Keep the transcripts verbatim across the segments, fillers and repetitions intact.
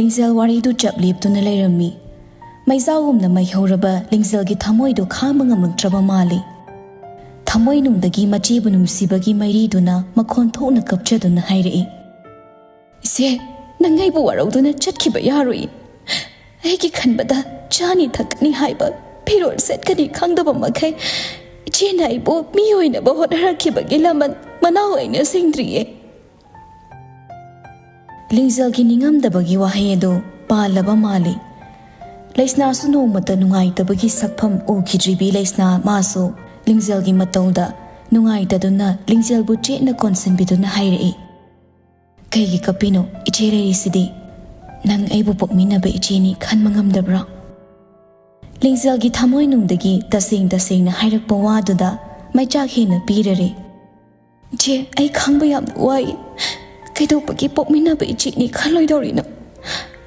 ꯂꯤꯡꯖꯦꯜ ꯋꯥꯔꯤꯗꯨ ꯆꯞ ꯂꯦꯞꯇꯨꯅ ꯂꯩꯔꯝꯃꯤ꯫ ꯃꯩꯖꯥꯎꯒꯨꯝꯅ ꯃꯩ ꯍꯧꯔꯕ ꯂꯤꯡꯖꯦꯜꯒꯤ ꯊꯃꯣꯏꯗꯨ ꯈꯥꯡꯕ ꯉꯝꯂꯛꯇ꯭ꯔꯕ ꯃꯥꯜꯂꯤ꯫ ꯊꯃꯣꯏꯅꯨꯡꯗꯒꯤ ꯃꯆꯦꯕꯨ ꯅꯨꯡꯁꯤꯕꯒꯤ ꯃꯩꯔꯤꯗꯨꯅ ꯃꯈꯣꯟ ꯊꯣꯛꯅ ꯀꯞꯆꯗꯨꯅ ꯍꯥꯏꯔꯛꯏ, "ꯏꯆꯦ, ꯅꯪ ꯑꯩꯕꯨ ꯋꯥꯔꯧꯗꯨꯅ ꯆꯠꯈꯤꯕ ꯌꯥꯔꯣꯏ꯫ ꯑꯩꯒꯤ ꯈꯟꯕꯗ ꯆꯥꯅꯤ ꯊꯛꯀꯅꯤ ꯍꯥꯏꯕ, ꯐꯤꯔꯣꯜ ꯁꯦꯠꯀꯅꯤ ꯈꯪꯗꯕ ꯃꯈꯩ ꯏꯆꯦꯅ ꯑꯩꯕꯨ ꯃꯤ ꯑꯣꯏꯅꯕ ꯍꯣꯠꯅꯔꯛꯈꯤꯕꯒꯤ ꯂꯃꯟ ꯃꯅꯥꯎ ꯑꯩꯅ ꯁꯤꯡꯗ꯭ꯔꯤꯌꯦ꯫" ꯂꯤꯡꯖꯦꯜꯒꯤ ꯅꯤꯡꯉꯝꯗꯕꯒꯤ ꯋꯥꯍꯩ ꯑꯗꯨ ꯄꯥꯜꯂꯕ ꯃꯥꯜꯂꯤ꯫ ꯂꯩꯁꯅꯥꯁꯨ ꯅꯣꯡꯃꯇ ꯅꯨꯡꯉꯥꯏꯇꯕꯒꯤ ꯁꯛꯐꯝ ꯎꯈꯤꯗ꯭ꯔꯤꯕꯤ ꯂꯩꯁꯅꯥ ꯃꯥꯁꯨ ꯂꯤꯡꯖꯦꯜꯒꯤ ꯃꯇꯧꯗ ꯅꯨꯡꯉꯥꯏꯇꯗꯨꯅ ꯂꯤꯡꯖꯦꯜꯕꯨ ꯆꯦꯠꯅ ꯀꯣꯟꯁꯤꯟꯕꯤꯗꯨꯅ ꯍꯥꯏꯔꯛꯏ, "ꯀꯩꯒꯤ ꯀꯞꯄꯤꯅꯣ? ꯏꯆꯦ ꯂꯩꯔꯤꯁꯤꯗꯤ꯫ ꯅꯪ ꯑꯩꯕꯨ ꯄꯣꯛꯃꯤꯟꯅꯕ ꯏꯆꯦꯅꯤ ꯈꯟꯕ ꯉꯝꯗꯕ꯭ꯔꯣ?" ꯂꯤꯡꯖꯦꯜꯒꯤ ꯊꯃꯣꯏꯅꯨꯡꯗꯒꯤ ꯇꯁꯦꯡ ꯇꯁꯦꯡꯅ ꯍꯥꯏꯔꯛꯄ ꯋꯥꯗꯨꯗ ꯃꯩꯆꯥꯛ ꯍꯦꯟꯅ ꯄꯤꯔꯔꯦ꯫ "ꯏꯆꯦ, ꯑꯩ ꯈꯪꯕ ꯌꯥꯝꯅ ꯋꯥꯏ꯫ ꯀꯩꯗꯧꯕꯒꯤ ꯄꯣꯛꯃꯤꯟꯅꯕ ꯏꯆꯦꯅꯤ ꯈꯜꯂꯣꯏꯗꯧꯔꯤꯅꯣ?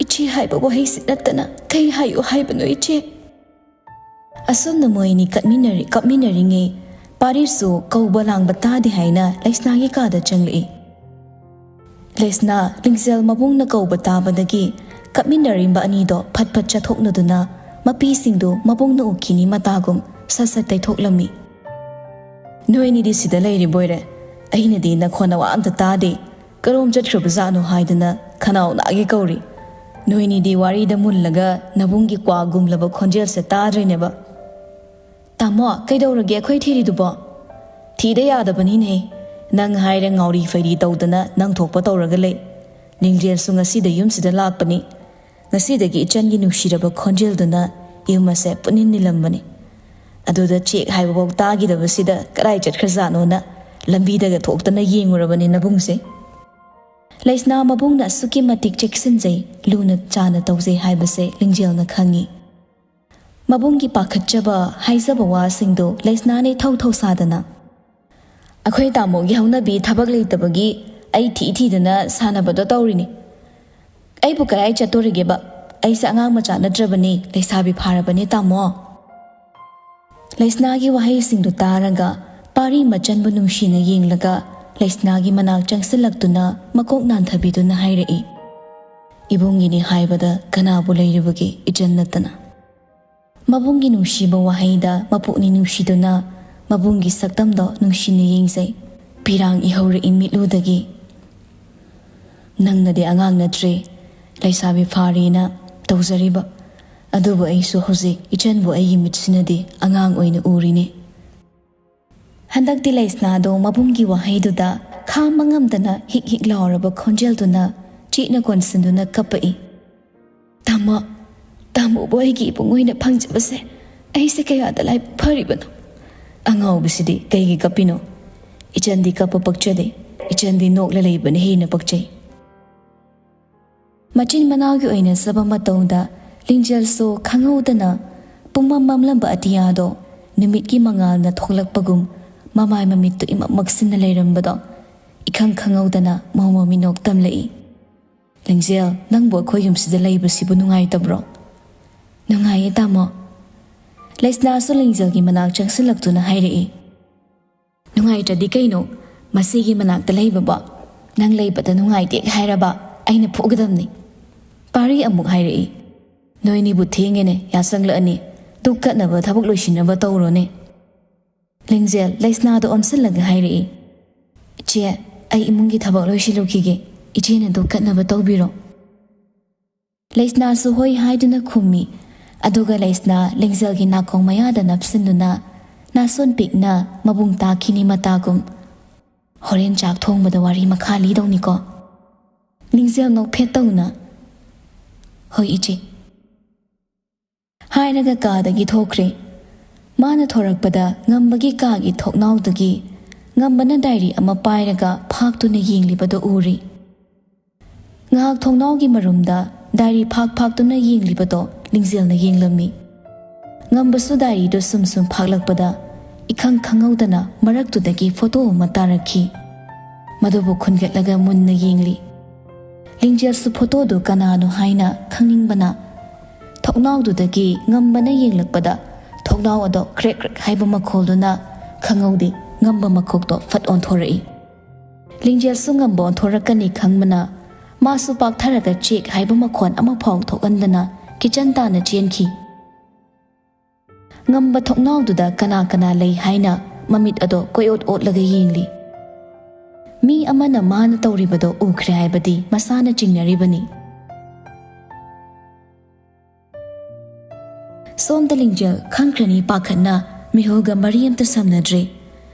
ꯏꯆꯦ ꯍꯥꯏꯕ ꯋꯥꯍꯩꯁꯤ ꯅꯠꯇꯅ ꯀꯩ ꯍꯥꯏꯌꯨ ꯍꯥꯏꯕꯅꯣ, ꯏꯆꯦ?" ꯑꯁꯨꯝꯅ ꯃꯣꯏ ꯑꯅꯤ ꯀꯠꯃꯤꯟꯅꯔꯤ-, ꯀꯞꯃꯤꯟꯅꯔꯤꯉꯩ ꯄꯥꯔꯤꯁꯨ ꯀꯧꯕ ꯂꯥꯡꯕ ꯇꯥꯗꯦ ꯍꯥꯏꯅ ꯂꯩꯁꯅꯥꯒꯤ ꯀꯥꯗ ꯆꯪꯂꯛꯏ꯫ ꯂꯩꯁꯅꯥ, ꯂꯤꯡꯖꯦꯜ ꯃꯕꯨꯡꯅ ꯀꯧꯕ ꯇꯥꯕꯗꯒꯤ ꯀꯞꯃꯤꯟꯅꯔꯤꯕ ꯑꯅꯤꯗꯣ ꯐꯠ ꯐꯠ ꯆꯠꯊꯣꯛꯅꯗꯨꯅ ꯃꯄꯤꯁꯤꯡꯗꯨ ꯃꯕꯨꯡꯅ ꯎꯈꯤꯅꯤ ꯃꯇꯥꯒꯨꯝ ꯁꯠ ꯁꯠ ꯇꯩꯊꯣꯛꯂꯝꯃꯤ꯫ "ꯅꯣꯏ ꯑꯅꯤꯗꯤ ꯁꯤꯗ ꯂꯩꯔꯤꯕꯣꯏꯔꯦ? ꯑꯩꯅꯗꯤ ꯅꯈꯣꯟ ꯅꯋꯥ ꯑꯝꯇ ꯇꯥꯗꯦ꯫ ꯀꯔꯣꯝ ꯆꯠꯈ꯭ꯔꯕꯖꯥꯠꯅꯣ ꯍꯥꯏꯗꯨꯅ ꯈꯅꯥꯎ ꯅꯥꯒꯦ ꯀꯧꯔꯤ꯫ ꯅꯣꯏꯅꯤꯗꯤ ꯋꯥꯔꯤꯗ ꯃꯨꯜꯂꯒ ꯅꯕꯨꯡꯒꯤ ꯀ꯭ꯋꯥ ꯒꯨꯝꯂꯕ ꯈꯣꯟꯖꯦꯜꯁꯦ ꯇꯥꯗ꯭ꯔꯤꯅꯦꯕ꯫" "ꯇꯥꯃꯣ, ꯀꯩꯗꯧꯔꯒꯦ ꯑꯩꯈꯣꯏ ꯊꯤꯔꯤꯗꯨꯕꯣ?" "ꯊꯤꯗ ꯌꯥꯗꯕꯅꯤꯅꯦ꯫ ꯅꯪ ꯍꯥꯏꯔꯦ ꯉꯥꯎꯔꯤ ꯐꯩꯔꯤ ꯇꯧꯗꯅ ꯅꯪ ꯊꯣꯛꯄ ꯇꯧꯔꯒ ꯂꯩ꯫ ꯂꯤꯡꯖꯦꯜꯁꯨ ꯉꯁꯤꯗ ꯌꯨꯝꯁꯤꯗ ꯂꯥꯛꯄꯅꯤ꯫ ꯉꯁꯤꯗꯒꯤ ꯏꯆꯟꯒꯤ ꯅꯨꯡꯁꯤꯔꯕ ꯈꯣꯟꯖꯦꯜꯗꯨꯅ ꯌꯨꯝ ꯑꯁꯦ ꯄꯨꯅꯤꯟ ꯅꯤꯜꯂꯝꯕꯅꯤ꯫ ꯑꯗꯨꯗ ꯆꯦꯛ ꯍꯥꯏꯕꯐꯥꯎ ꯇꯥꯈꯤꯗꯕꯁꯤꯗ ꯀꯗꯥꯏ ꯆꯠꯈ꯭ꯔꯖꯥꯠꯅꯣꯅ ꯂꯝꯕꯤꯗꯒ ꯊꯣꯛꯇꯅ ꯌꯦꯡꯉꯨꯔꯕꯅꯤ ꯅꯕꯨꯡꯁꯦ꯫" ꯂꯩꯁꯅꯥ ꯃꯕꯨꯡꯅ ꯑꯁꯨꯛꯀꯤ ꯃꯇꯤꯛ ꯆꯦꯛꯁꯤꯟꯖꯩ, ꯂꯨꯅ ꯆꯥꯅ ꯇꯧꯖꯩ ꯍꯥꯏꯕꯁꯦ ꯂꯤꯡꯖꯦꯜꯅ ꯈꯪꯉꯤ꯫ ꯃꯕꯨꯡꯒꯤ ꯄꯥꯈꯠꯆꯕ, ꯍꯥꯏꯖꯕ ꯋꯥꯁꯤꯡꯗꯨ ꯂꯩꯁꯅꯥꯅ ꯏꯊꯧ ꯊꯧꯁꯥꯗꯅ, "ꯑꯩꯈꯣꯏ ꯇꯥꯃꯣꯒꯤ ꯍꯧꯅꯕꯤ ꯊꯕꯛ ꯂꯩꯇꯕꯒꯤ ꯑꯩ ꯊꯤ ꯊꯤꯗꯅ ꯁꯥꯟꯅꯕꯗꯣ ꯇꯧꯔꯤꯅꯤ꯫ ꯑꯩꯕꯨ ꯀꯗꯥꯏ ꯆꯠꯇꯣꯔꯤꯒꯦꯕ? ꯑꯩꯁꯦ ꯑꯉꯥꯡ ꯃꯆꯥ ꯅꯠꯇ꯭ꯔꯕꯅꯤ, ꯂꯩꯁꯥꯕꯤ ꯐꯥꯔꯕꯅꯤ ꯇꯥꯃꯣ꯫" ꯂꯩꯁꯅꯥꯒꯤ ꯋꯥꯍꯩꯁꯤꯡꯗꯨ ꯇꯥꯔꯒ ꯄꯥꯔꯤ ꯃꯆꯟꯕꯨ ꯅꯨꯡꯁꯤꯅ ꯌꯦꯡꯂꯒ ꯂꯩꯁꯅꯥꯒꯤ ꯃꯅꯥꯛ ꯆꯪꯁꯤꯜꯂꯛꯇꯨꯅ ꯃꯀꯣꯛ ꯅꯥꯟꯊꯕꯤꯗꯨꯅ ꯍꯥꯏꯔꯛꯏ, ꯏꯕꯨꯡꯒꯤꯅꯤ ꯍꯥꯏꯕꯗ ꯀꯅꯥꯕꯨ ꯂꯩꯔꯤꯕꯒꯦ, ꯏꯆꯟ ꯅꯠꯇꯅ? ꯃꯕꯨꯡꯒꯤ ꯅꯨꯡꯁꯤꯕ ꯋꯥꯍꯩꯗ ꯃꯄꯨꯛꯅꯤꯡ ꯅꯨꯡꯁꯤꯗꯨꯅ ꯃꯕꯨꯡꯒꯤ ꯁꯛꯇꯝꯗꯣ ꯅꯨꯡꯁꯤꯅ ꯌꯦꯡꯖꯩ꯫ ꯄꯤꯔꯥꯡ ꯏꯍꯧꯔꯛꯏ ꯃꯤꯠꯂꯨꯗꯒꯤ꯫ "ꯅꯪꯅꯗꯤ ꯑꯉꯥꯡ ꯅꯠꯇ꯭ꯔꯦ, ꯂꯩꯁꯥꯕꯤ ꯐꯥꯔꯦꯅ ꯇꯧꯖꯔꯤꯕ, ꯑꯗꯨꯕꯨ ꯑꯩꯁꯨ ꯍꯧꯖꯤꯛ ꯏꯆꯟꯕꯨ ꯑꯩꯒꯤ ꯃꯤꯠꯁꯤꯅꯗꯤ ꯑꯉꯥꯡ ꯑꯣꯏꯅ ꯎꯔꯤꯅꯦ"꯫ ꯍꯟꯗꯛꯇꯤ ꯂꯩꯁꯅꯥꯗꯣ ꯃꯕꯨꯡꯒꯤ ꯋꯥꯍꯩꯗꯨꯗ ꯈꯥꯡꯕ ꯉꯝꯗꯅ ꯍꯤꯛ ꯍꯤꯛ ꯂꯥꯎꯔꯕ ꯈꯣꯟꯖꯦꯜꯗꯨꯅ ꯆꯦꯠꯅ ꯀꯣꯟꯁꯤꯟꯗꯨꯅ ꯀꯞꯄꯛꯏ꯫ "ꯇꯥꯃꯣ, ꯇꯥꯃꯣꯕꯨ ꯑꯩꯒꯤ ꯏꯕꯨꯡ ꯑꯣꯏꯅ ꯐꯪꯖꯕꯁꯦ ꯑꯩꯁꯦ ꯀꯌꯥꯗ ꯂꯥꯏꯕꯛ ꯐꯔꯤꯕꯅꯣ!" "ꯑꯉꯥꯎꯕꯤꯁꯤꯗꯤ ꯀꯩꯒꯤ ꯀꯞꯄꯤꯅꯣ? ꯏꯆꯟꯗꯤ ꯀꯞꯄ ꯄꯛꯆꯗꯦ, ꯏꯆꯟꯗꯤ ꯅꯣꯛꯂ ꯂꯩꯕꯅ ꯍꯦꯟꯅ ꯄꯛꯆꯩ"꯫ ꯃꯆꯤꯟ ꯃꯅꯥꯎꯒꯤ ꯑꯣꯏꯅꯖꯕ ꯃꯇꯧꯗ ꯂꯤꯡꯖꯦꯜꯁꯨ ꯈꯪꯍꯧꯗꯅ ꯄꯨꯡꯃꯝ ꯃꯝꯂꯝꯕ ꯑꯇꯤꯌꯥꯗꯣ ꯅꯨꯃꯤꯠꯀꯤ ꯃꯉꯥꯜꯅ ꯊꯣꯛꯂꯛꯄꯒꯨꯝ ꯃꯃꯥꯏ ꯃꯃꯤꯠꯇꯨ ꯏꯃꯛ ꯃꯛꯁꯤꯟꯅ ꯂꯩꯔꯝꯕꯗꯣ ꯏꯈꯪ ꯈꯪꯍꯧꯗꯅ ꯃꯣꯃꯣ ꯃꯤꯅꯣꯛ ꯇꯝꯂꯛꯏ꯫ "ꯂꯤꯡꯖꯦꯜ, ꯅꯪꯕꯨ ꯑꯩꯈꯣꯏ ꯌꯨꯝꯁꯤꯗ ꯂꯩꯕꯁꯤꯕꯨ ꯅꯨꯡꯉꯥꯏꯇꯕ꯭ꯔꯣ?" "ꯅꯨꯡꯉꯥꯏꯌꯦ, ꯇꯥꯃꯣ"꯫ ꯂꯩꯁꯅꯥꯁꯨ ꯂꯤꯡꯖꯦꯜꯒꯤ ꯃꯅꯥꯛ ꯆꯪꯁꯤꯜꯂꯛꯇꯨꯅ ꯍꯥꯏꯔꯛꯏ꯫ "ꯅꯨꯡꯉꯥꯏꯇ꯭ꯔꯗꯤ ꯀꯩꯅꯣ? ꯃꯁꯤꯒꯤ ꯃꯅꯥꯛꯇ ꯂꯩꯕꯕꯣ? ꯅꯪ ꯂꯩꯕꯗ ꯅꯨꯡꯉꯥꯏꯇꯦ ꯍꯥꯏꯔꯕ ꯑꯩꯅ ꯐꯨꯒꯗꯕꯅꯤ"꯫ ꯄꯥꯔꯤ ꯑꯃꯨꯛ ꯍꯥꯏꯔꯛꯏ꯫ "ꯅꯣꯏꯅꯤꯕꯨ ꯊꯦꯡꯉꯦꯅꯦ, ꯌꯥꯆꯪꯂꯛꯑꯅꯤ꯫ ꯙꯨꯛ ꯀꯠꯅꯕ ꯊꯕꯛ ꯂꯣꯏꯁꯤꯟꯅꯕ ꯇꯧꯔꯣꯅꯦ"꯫ ꯂꯤꯡꯖꯦꯜ ꯂꯩꯁꯅꯥꯗ ꯑꯣꯟꯁꯤꯜꯂꯒ ꯍꯥꯏꯔꯛꯏ꯫ "ꯏꯆꯦ, ꯑꯩ ꯏꯃꯨꯡꯒꯤ ꯊꯕꯛ ꯂꯣꯏꯁꯤꯜꯂꯨꯈꯤꯒꯦ꯫ ꯏꯆꯦꯅ ꯙꯨꯛ ꯀꯠꯅꯕ ꯇꯧꯕꯤꯔꯣ"꯫ ꯂꯩꯁꯅꯥꯁꯨ ꯍꯣꯏ ꯍꯥꯏꯗꯨꯅ ꯈꯨꯝꯃꯤ꯫ ꯑꯗꯨꯒ ꯂꯩꯁꯅꯥ ꯂꯤꯡꯖꯦꯜꯒꯤ ꯅꯥꯀꯣꯡ ꯃꯌꯥꯗ ꯅꯞꯁꯤꯟꯗꯨꯅ ꯅꯥꯁꯣꯟ ꯄꯤꯛꯅ ꯃꯕꯨꯡ ꯇꯥꯈꯤꯅꯤ ꯃꯇꯥꯒꯨꯝ, "ꯍꯣꯔꯦꯟ ꯆꯥꯛ ꯊꯣꯡꯕꯗ ꯋꯥꯔꯤ ꯃꯈꯥ ꯂꯤꯗꯧꯅꯤꯀꯣ"꯫ ꯂꯤꯡꯖꯦꯜ ꯅꯣꯛꯐꯦꯠ ꯇꯧꯅ, "ꯍꯣꯏ ꯏꯆꯦ" ꯍꯥꯏꯔꯒ ꯀꯥꯗꯒꯤ ꯊꯣꯛꯈ꯭ꯔꯦ꯫ ꯃꯥꯅ ꯊꯣꯔꯛꯄꯗ ꯉꯝꯕꯒꯤ ꯀꯥꯒꯤ ꯊꯣꯡꯅꯥꯎꯗꯒꯤ ꯉꯝꯕꯅ ꯗꯥꯏꯔꯤ ꯑꯃ ꯄꯥꯏꯔꯒ ꯐꯥꯛꯇꯨꯅ ꯌꯦꯡꯂꯤꯕꯗꯨ ꯎꯔꯤ꯫ ꯉꯥꯏꯍꯥꯛ ꯊꯣꯡꯅꯥꯎꯒꯤ ꯃꯔꯨꯝꯗ ꯗꯥꯏꯔꯤ ꯐꯥꯛ ꯐꯥꯛꯇꯨꯅ ꯌꯦꯡꯂꯤꯕꯗꯣ ꯂꯤꯡꯖꯦꯜꯅ ꯌꯦꯡꯂꯝꯃꯤ꯫ ꯉꯝꯕꯁꯨ ꯗꯥꯏꯔꯤꯗꯨ ꯁꯨꯝ ꯁꯨꯝ ꯐꯥꯛꯂꯛꯄꯗ ꯏꯈꯪ ꯈꯪꯍꯧꯗꯅ ꯃꯔꯛꯇꯨꯗꯒꯤ ꯐꯣꯇꯣ ꯑꯃ ꯇꯥꯔꯛꯈꯤ꯫ ꯃꯗꯨꯕꯨ ꯈꯨꯟꯒꯠꯂꯒ ꯃꯨꯟꯅ ꯌꯦꯡꯂꯤ꯫ ꯂꯤꯡꯖꯦꯜꯁꯨ ꯐꯣꯇꯣꯗꯨ ꯀꯅꯥꯅꯣ ꯍꯥꯏꯅ ꯈꯪꯅꯤꯡꯕꯅ ꯊꯣꯡꯅꯥꯎꯗꯨꯗꯒꯤ ꯉꯝꯕꯅ ꯌꯦꯡꯂꯛꯄꯗ ꯊꯣꯡꯅꯥꯎ ꯑꯗꯣ ꯀ꯭ꯔꯦꯛ ꯀ꯭ꯔꯦꯛ ꯍꯥꯏꯕ ꯃꯈꯣꯜꯗꯨꯅ ꯈꯪꯍꯧꯗꯦ ꯉꯝꯕ ꯃꯀꯣꯛꯇꯣ ꯐꯠ ꯑꯣꯟꯊꯣꯔꯛꯏ꯫ ꯂꯤꯡꯖꯦꯜꯁꯨ ꯉꯝꯕ ꯑꯣꯟꯊꯣꯔꯛꯀꯅꯤ ꯈꯪꯕꯅ ꯃꯥꯁꯨ ꯄꯥꯛꯊꯔꯒ ꯆꯦꯛ ꯍꯥꯏꯕ ꯃꯈꯣꯟ ꯑꯃꯐꯥꯎ ꯊꯣꯛꯍꯟꯗꯅ ꯀꯤꯆꯟ ꯇꯥꯟꯅ ꯆꯦꯟꯈꯤ꯫ ꯉꯝꯕ ꯊꯣꯡꯅꯥꯎꯗꯨꯗ ꯀꯅꯥ ꯀꯅꯥ ꯂꯩ ꯍꯥꯏꯅ ꯃꯃꯤꯠ ꯑꯗꯣ ꯀꯣꯏꯑꯣꯠ ꯑꯣꯠꯂꯒ ꯌꯦꯡꯂꯤ꯫ ꯃꯤ ꯑꯃꯅ ꯃꯥꯅ ꯇꯧꯔꯤꯕꯗꯣ ꯎꯈ꯭ꯔꯦ ꯍꯥꯏꯕꯗꯤ ꯃꯁꯥꯅ ꯆꯤꯡꯅꯔꯤꯕꯅꯤ꯫ ꯁꯣꯝꯗ ꯂꯤꯡꯖꯦꯜ ꯈꯪꯈ꯭ꯔꯅꯤ ꯄꯥꯈꯠꯅ ꯃꯤꯍꯨꯜꯒ ꯃꯔꯤ ꯑꯃꯇ ꯁꯝꯅꯗ꯭ꯔꯦ꯫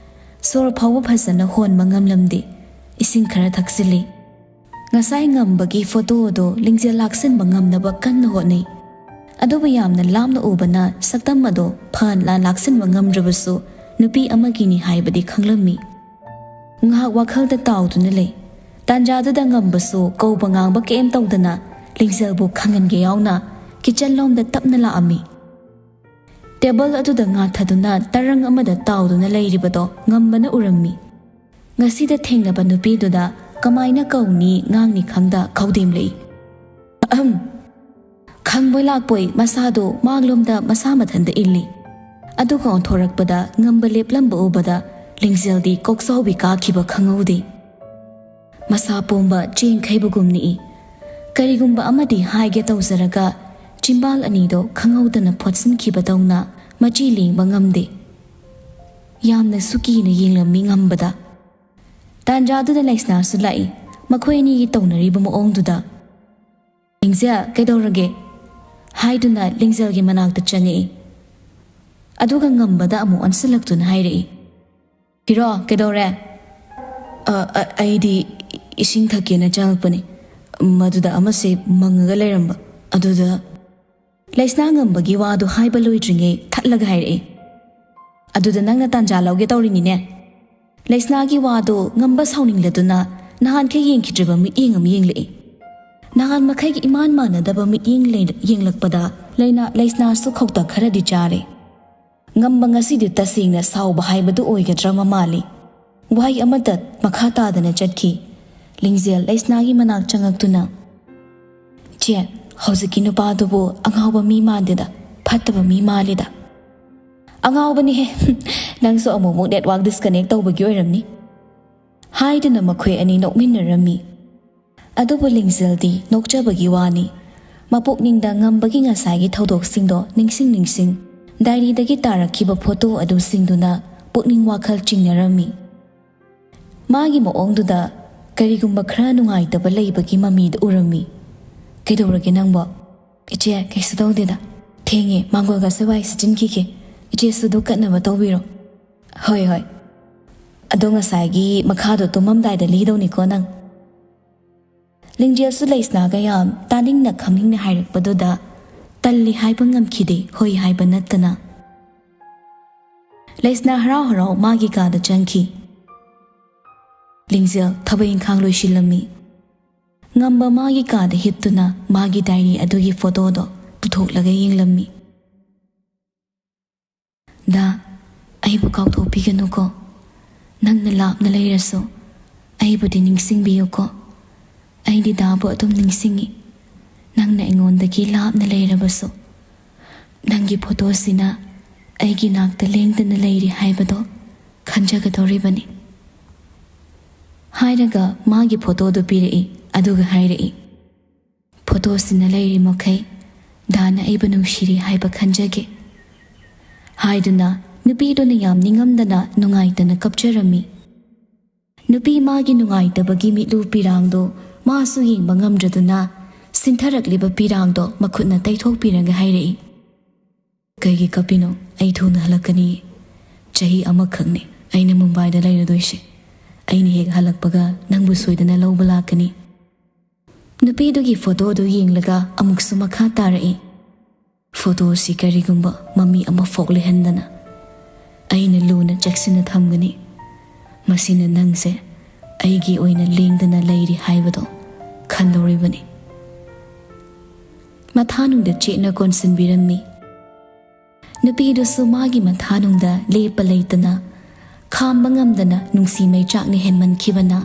ꯁꯣꯔ ꯐꯥꯎꯕ ꯐꯖꯅ ꯍꯣꯟꯕ ꯉꯝꯂꯝꯗꯦ꯫ ꯏꯁꯤꯡ ꯈꯔ ꯊꯛꯆꯤꯜꯂꯤ꯫ ꯉꯁꯥꯏ ꯉꯝꯕꯒꯤ ꯐꯣꯇꯣ ꯑꯗꯣ ꯂꯤꯡꯖꯦꯜ ꯂꯥꯛꯁꯤꯟꯕ ꯉꯝꯅꯕ ꯀꯟꯅ ꯍꯣꯠꯅꯩ꯫ ꯑꯗꯨꯕꯨ ꯌꯥꯝꯅ ꯂꯥꯞꯅ ꯎꯕꯅ ꯁꯛꯇꯝ ꯑꯗꯣ ꯐꯅ ꯂꯥꯛꯁꯤꯟꯕ ꯉꯝꯗ꯭ꯔꯕꯁꯨ ꯅꯨꯄꯤ ꯑꯃꯒꯤꯅꯤ ꯍꯥꯏꯕꯗꯤ ꯈꯪꯂꯝꯃꯤ꯫ ꯉꯥꯏꯍꯥꯛ ꯋꯥꯈꯜꯗ ꯇꯥꯎꯗꯨꯅ ꯂꯩ꯫ ꯇꯥꯟꯖꯥꯗꯨꯗ ꯉꯝꯕꯁꯨ ꯀꯧꯕ ꯉꯥꯡꯕ ꯀꯩꯝ ꯇꯧꯗꯅ ꯂꯤꯡꯖꯦꯜꯕꯨ ꯈꯪꯍꯟꯒꯦ ꯌꯥꯎꯅ ꯀꯤꯆꯟ ꯂꯣꯝꯗ ꯇꯞꯅ ꯂꯥꯛꯑꯝꯃꯤ꯫ ꯇꯦꯕꯜ ꯑꯗꯨꯗ ꯉꯥꯊꯗꯨꯅ ꯇꯔꯪ ꯑꯃꯗ ꯇꯥꯎꯗꯨꯅ ꯂꯩꯔꯤꯕꯗꯣ ꯉꯝꯕꯅ ꯎꯔꯝꯃꯤ꯫ ꯉꯁꯤꯗ ꯊꯦꯡꯅꯕ ꯅꯨꯄꯤꯗꯨꯗ ꯀꯃꯥꯏꯅ ꯀꯧꯅꯤ ꯉꯥꯡꯅꯤ ꯈꯪꯗ ꯈꯧꯗꯦꯝꯂꯛꯏ꯫ ꯑꯍꯝ꯫ ꯈꯪꯕꯣꯏ ꯂꯥꯛꯄꯣꯏ ꯃꯁꯥꯗꯣ ꯃꯥꯡꯂꯣꯝꯗ ꯃꯁꯥ ꯃꯊꯟꯇ ꯏꯜꯂꯤ꯫ ꯑꯗꯨꯒ ꯑꯣꯟꯊꯣꯔꯛꯄꯗ ꯉꯝꯕ ꯂꯦꯞꯂꯝꯕ ꯎꯕꯗ ꯂꯤꯡꯖꯦꯜꯗꯤ ꯀꯣꯛꯆꯥꯎꯕꯤ ꯀꯥꯈꯤꯕ ꯈꯪꯍꯧꯗꯦ꯫ ꯃꯁꯥ ꯄꯣꯝꯕ ꯆꯦꯡꯈꯩꯕꯒꯨꯝ ꯅꯤꯛꯏ꯫ ꯀꯔꯤꯒꯨꯝꯕ ꯑꯃꯗꯤ ꯍꯥꯏꯒꯦ ꯇꯧꯖꯔꯒ ꯆꯤꯝꯕꯥꯜ ꯑꯅꯤꯗꯣ ꯈꯪꯍꯧꯗꯅ ꯐꯣꯠꯆꯤꯟꯈꯤꯕꯗꯧꯅ ꯃꯆꯤ ꯂꯦꯡꯕ ꯉꯝꯗꯦ꯫ ꯌꯥꯝꯅꯁꯨ ꯀꯤꯅ ꯌꯦꯡꯂꯝꯃꯤ ꯉꯝꯕꯗ꯫ ꯇꯥꯟꯖꯥꯗꯨꯗ ꯂꯩꯁꯅꯥꯁꯨ ꯂꯥꯛꯏ꯫ ꯃꯈꯣꯏ ꯑꯅꯤꯒꯤ ꯇꯧꯅꯔꯤꯕ ꯃꯑꯣꯡꯗꯨꯗ, "ꯂꯤꯡꯖꯦꯜ, ꯀꯩꯗꯧꯔꯒꯦ?" ꯍꯥꯏꯗꯨꯅ ꯂꯤꯡꯖꯦꯜꯒꯤ ꯃꯅꯥꯛꯇ ꯆꯪꯉꯛꯏ꯫ ꯑꯗꯨꯒ ꯉꯝꯕꯗ ꯑꯃꯨꯛ ꯑꯣꯟꯁꯤꯜꯂꯛꯇꯨꯅ ꯍꯥꯏꯔꯛꯏ, "ꯍꯤꯔꯣ, ꯀꯩꯗꯧꯔꯦ?" "ꯑ, ꯑ, ꯑꯩꯗꯤ ꯏꯁꯤꯡ ꯊꯛꯀꯦꯅ ꯆꯪꯉꯛꯄꯅꯤ꯫ ꯃꯗꯨꯗ ꯑꯃꯁꯦ ꯃꯪꯉꯒ ꯂꯩꯔꯝꯕ꯫ ꯑꯗꯨꯗ" ꯂꯩꯁꯅꯥ ꯉꯝꯕꯒꯤ ꯋꯥꯗꯨ ꯍꯥꯏꯕ ꯂꯣꯏꯗ꯭ꯔꯤꯉꯩ ꯊꯠꯂꯒ ꯍꯥꯏꯔꯛꯏ, "ꯑꯗꯨꯗ ꯅꯪꯅ ꯇꯥꯟꯖꯥ ꯂꯧꯒꯦ ꯇꯧꯔꯤꯅꯤꯅꯦ?" ꯂꯩꯁꯅꯥꯒꯤ ꯋꯥꯗꯨ ꯉꯝꯕ ꯁꯥꯎꯅꯤꯡꯂꯗꯨꯅ ꯅꯍꯥꯟꯈꯩ ꯌꯦꯡꯈꯤꯗ꯭ꯔꯤꯕ ꯃꯤꯠꯌꯦꯡ ꯑꯃ ꯌꯦꯡꯂꯛꯏ꯫ ꯅꯍꯥꯟ ꯃꯈꯩꯒꯤ ꯏꯃꯥꯟ ꯃꯥꯟꯅꯗꯕ ꯃꯤꯠꯌꯦꯡ ꯂꯩ-, ꯌꯦꯡꯂꯛꯄꯗ ꯂꯩꯅꯥ-, ꯂꯩꯁꯅꯥꯁꯨ ꯈꯧꯇꯛ ꯈꯔꯗꯤ ꯆꯥꯔꯦ꯫ ꯉꯝꯕ ꯉꯁꯤꯗꯤ ꯇꯁꯦꯡꯅ ꯁꯥꯎꯕ ꯍꯥꯏꯕꯗꯨ ꯑꯣꯏꯒꯗ꯭ꯔꯥ ꯃꯃꯥꯜꯂꯤ꯫ ꯋꯥꯍꯩ ꯑꯃꯠꯇ ꯃꯈꯥ ꯇꯥꯗꯅ ꯆꯠꯈꯤ꯫ ꯂꯤꯡꯖꯦꯜ ꯂꯩꯁꯅꯥꯒꯤ ꯃꯅꯥꯛ ꯆꯪꯉꯛꯇꯨꯅ, "ꯆꯦ, ꯍꯧꯖꯤꯛꯀꯤ ꯅꯨꯄꯥꯗꯨꯕꯨ ꯑꯉꯥꯎꯕ ꯃꯤ ꯃꯥꯟꯗꯦꯗ, ꯐꯠꯇꯕ ꯃꯤ ꯃꯥꯜꯂꯤꯗ꯫" "ꯑꯉꯥꯎꯕꯅꯤꯍꯦ, ꯅꯪꯁꯨ ꯑꯃꯨꯛꯃꯨꯛ network disconnect ꯇꯧꯕꯒꯤ ꯑꯣꯏꯔꯝꯅꯤ," ꯍꯥꯏꯗꯨꯅ ꯃꯈꯣꯏ ꯑꯅꯤ ꯅꯣꯛꯃꯤꯟꯅꯔꯝꯃꯤ꯫ ꯑꯗꯨꯕꯨ ꯂꯤꯡꯖꯦꯜꯗꯤ ꯅꯣꯛꯆꯕꯒꯤ ꯋꯥꯅꯤ꯫ ꯃꯄꯨꯛꯅꯤꯡꯗ ꯉꯝꯕꯒꯤ ꯉꯁꯥꯏꯒꯤ ꯊꯧꯗꯣꯛꯁꯤꯡꯗꯣ ꯅꯤꯡꯁꯤꯡ ꯅꯤꯡꯁꯤꯡ, ꯗꯥꯏꯔꯤꯗꯒꯤ ꯇꯥꯔꯛꯈꯤꯕ ꯐꯣꯇꯣ ꯑꯗꯨꯁꯤꯡꯗꯨꯅ ꯄꯨꯛꯅꯤꯡ ꯋꯥꯈꯜ ꯆꯤꯡꯅꯔꯝꯃꯤ꯫ ꯃꯥꯒꯤ ꯃꯑꯣꯡꯗꯨꯗ ꯀꯔꯤꯒꯨꯝꯕ ꯈꯔ ꯅꯨꯡꯉꯥꯏꯇꯕ ꯂꯩꯕꯒꯤ ꯃꯃꯤꯗꯨ ꯎꯔꯝꯃꯤ꯫ "ꯀꯩꯗꯧꯔꯒꯦ ꯅꯪꯕꯣ?" "ꯏꯆꯦ, ꯀꯩꯁꯨ ꯇꯧꯗꯦꯗ꯫ ꯊꯦꯡꯉꯦ, ꯃꯥꯡꯒꯣꯜꯒꯁꯦ ꯋꯥꯏ ꯁꯤꯠꯆꯤꯟꯈꯤꯒꯦ꯫ ꯏꯆꯦꯁꯨ ꯑꯗꯨ ꯀꯠꯅꯕ ꯇꯧꯕꯤꯔꯣ꯫" "ꯍꯣꯏ, ꯍꯣꯏ꯫ ꯑꯗꯣ ꯉꯁꯥꯏꯒꯤ ꯃꯈꯥꯗꯣ ꯇꯨꯝꯃꯝꯗꯥꯏꯗ ꯂꯤꯗꯧꯅꯤꯀꯣ ꯅꯪ꯫" ꯂꯤꯡꯖꯦꯜꯁꯨ ꯂꯩꯁꯅꯥꯒ ꯌꯥꯝ ꯇꯥꯅꯤꯡꯅ ꯈꯪꯅꯤꯡꯅ ꯍꯥꯏꯔꯛꯄꯗꯨꯗ ꯇꯜꯂꯤ ꯍꯥꯏꯕ ꯉꯝꯈꯤꯗꯦ, ꯍꯣꯏ ꯍꯥꯏꯕ ꯅꯠꯇꯅ꯫ ꯂꯩꯁꯅꯥ ꯍꯔꯥꯎ ꯍꯔꯥꯎ ꯃꯥꯒꯤ ꯀꯥꯗ ꯆꯪꯈꯤ꯫ ꯂꯤꯡꯖꯦꯜ ꯊꯕꯛ ꯏꯪꯈꯥꯡ ꯂꯣꯏꯁꯤꯜꯂꯝꯃꯤ꯫ ꯉꯝꯕ ꯃꯥꯒꯤ ꯀꯥꯗ ꯍꯤꯞꯇꯨꯅ ꯃꯥꯒꯤ ꯗꯥꯏꯔꯤ ꯑꯗꯨꯒꯤ ꯐꯣꯇꯣꯗꯣ ꯄꯨꯊꯣꯛꯂꯒ ꯌꯦꯡꯂꯝꯃꯤ꯫ "ꯗꯥ, ꯑꯩꯕꯨ ꯀꯥꯎꯊꯣꯛꯄꯤꯒꯅꯨꯀꯣ꯫ ꯅꯪꯅ ꯂꯥꯞꯅ ꯂꯩꯔꯁꯨ ꯑꯩꯕꯨꯗꯤ ꯅꯤꯡꯁꯤꯡꯕꯤꯌꯨꯀꯣ꯫ ꯑꯩꯗꯤ ꯗꯥꯕꯨ ꯑꯗꯨꯝ ꯅꯤꯡꯁꯤꯡꯉꯤ꯫ ꯅꯪꯅ ꯑꯩꯉꯣꯟꯗꯒꯤ ꯂꯥꯞꯅ ꯂꯩꯔꯕꯁꯨ, ꯅꯪꯒꯤ ꯐꯣꯇꯣꯁꯤꯅ ꯑꯩꯒꯤ ꯅꯥꯛꯇ ꯂꯦꯡꯗꯅ ꯂꯩꯔꯤ ꯍꯥꯏꯕꯗꯣ ꯈꯟꯖꯒꯗꯧꯔꯤꯕꯅꯤ꯫" ꯍꯥꯏꯔꯒ ꯃꯥꯒꯤ ꯐꯣꯇꯣꯗꯨ ꯄꯤꯔꯛꯏ, ꯑꯗꯨꯒ ꯍꯥꯏꯔꯛꯏ, "ꯐꯣꯇꯣꯁꯤꯅ ꯂꯩꯔꯤ ꯃꯈꯩ ꯗꯥꯅ ꯑꯩꯕꯨ ꯅꯨꯡꯁꯤꯔꯤ ꯍꯥꯏꯕ ꯈꯟꯖꯒꯦ꯫" ꯍꯥꯏꯗꯨꯅ ꯅꯨꯄꯤꯗꯨꯅ ꯌꯥꯝ ꯅꯤꯡꯉꯝꯗꯅ ꯅꯨꯡꯉꯥꯏꯇꯅ ꯀꯞꯆꯔꯝꯃꯤ꯫ ꯅꯨꯄꯤ ꯃꯥꯒꯤ ꯅꯨꯡꯉꯥꯏꯇꯕꯒꯤ ꯃꯤꯠꯂꯨ ꯄꯤꯔꯥꯡꯗꯣ ꯃꯥꯁꯨ ꯌꯦꯡꯕ ꯉꯝꯗ꯭ꯔꯗꯨꯅ ꯁꯤꯟꯊꯔꯛꯂꯤꯕ ꯄꯤꯔꯥꯡꯗꯣ ꯃꯈꯨꯠꯅ ꯇꯩꯊꯣꯛꯄꯤꯔꯒ ꯍꯥꯏꯔꯛꯏ, "ꯀꯩꯒꯤ ꯀꯞꯄꯤꯅꯣ? ꯑꯩ ꯊꯨꯅ ꯍꯜꯂꯛꯀꯅꯤ꯫ ꯆꯍꯤ ꯑꯃꯈꯛꯅꯤ ꯑꯩꯅ ꯃꯨꯝꯕꯥꯏꯗ ꯂꯩꯔꯗꯣꯏꯁꯦ꯫ ꯑꯩꯅ ꯍꯦꯛ ꯍꯜꯂꯛꯄꯒ ꯅꯪꯕꯨ ꯁꯣꯏꯗꯅ ꯂꯧꯕ ꯂꯥꯛꯀꯅꯤ꯫" ꯅꯨꯄꯤꯗꯨꯒꯤ ꯐꯣꯇꯣꯗꯨ ꯌꯦꯡꯂꯒ ꯑꯃꯨꯛꯁꯨ ꯃꯈꯥ ꯇꯥꯔꯛꯏ, "ꯐꯣꯇꯣꯁꯤ ꯀꯔꯤꯒꯨꯝꯕ ꯃꯃꯤ ꯑꯃ ꯐꯣꯛ ꯂꯩꯍꯟꯗꯅ ꯑꯩꯅ ꯂꯨꯅ ꯆꯦꯛꯁꯤꯟꯅ ꯊꯝꯒꯅꯤ꯫ ꯃꯁꯤꯅ ꯅꯪꯁꯦ ꯑꯩꯒꯤ ꯑꯣꯏꯅ ꯂꯦꯡꯗꯅ ꯂꯩꯔꯤ ꯍꯥꯏꯕꯗꯣ ꯈꯟꯗꯧꯔꯤꯕꯅꯤ꯫" ꯃꯊꯥꯅꯨꯡꯗ ꯆꯦꯠꯅ ꯀꯣꯟꯁꯤꯟꯕꯤꯔꯝꯃꯤ꯫ ꯅꯨꯄꯤꯗꯨꯁꯨ ꯃꯥꯒꯤ ꯃꯊꯥꯅꯨꯡꯗ ꯂꯦꯞꯄ ꯂꯩꯇꯅ, ꯈꯥꯝꯕ ꯉꯝꯗꯅ ꯅꯨꯡꯁꯤ ꯃꯩꯆꯥꯛꯅ ꯍꯦꯟꯃꯟꯈꯤꯕꯅ,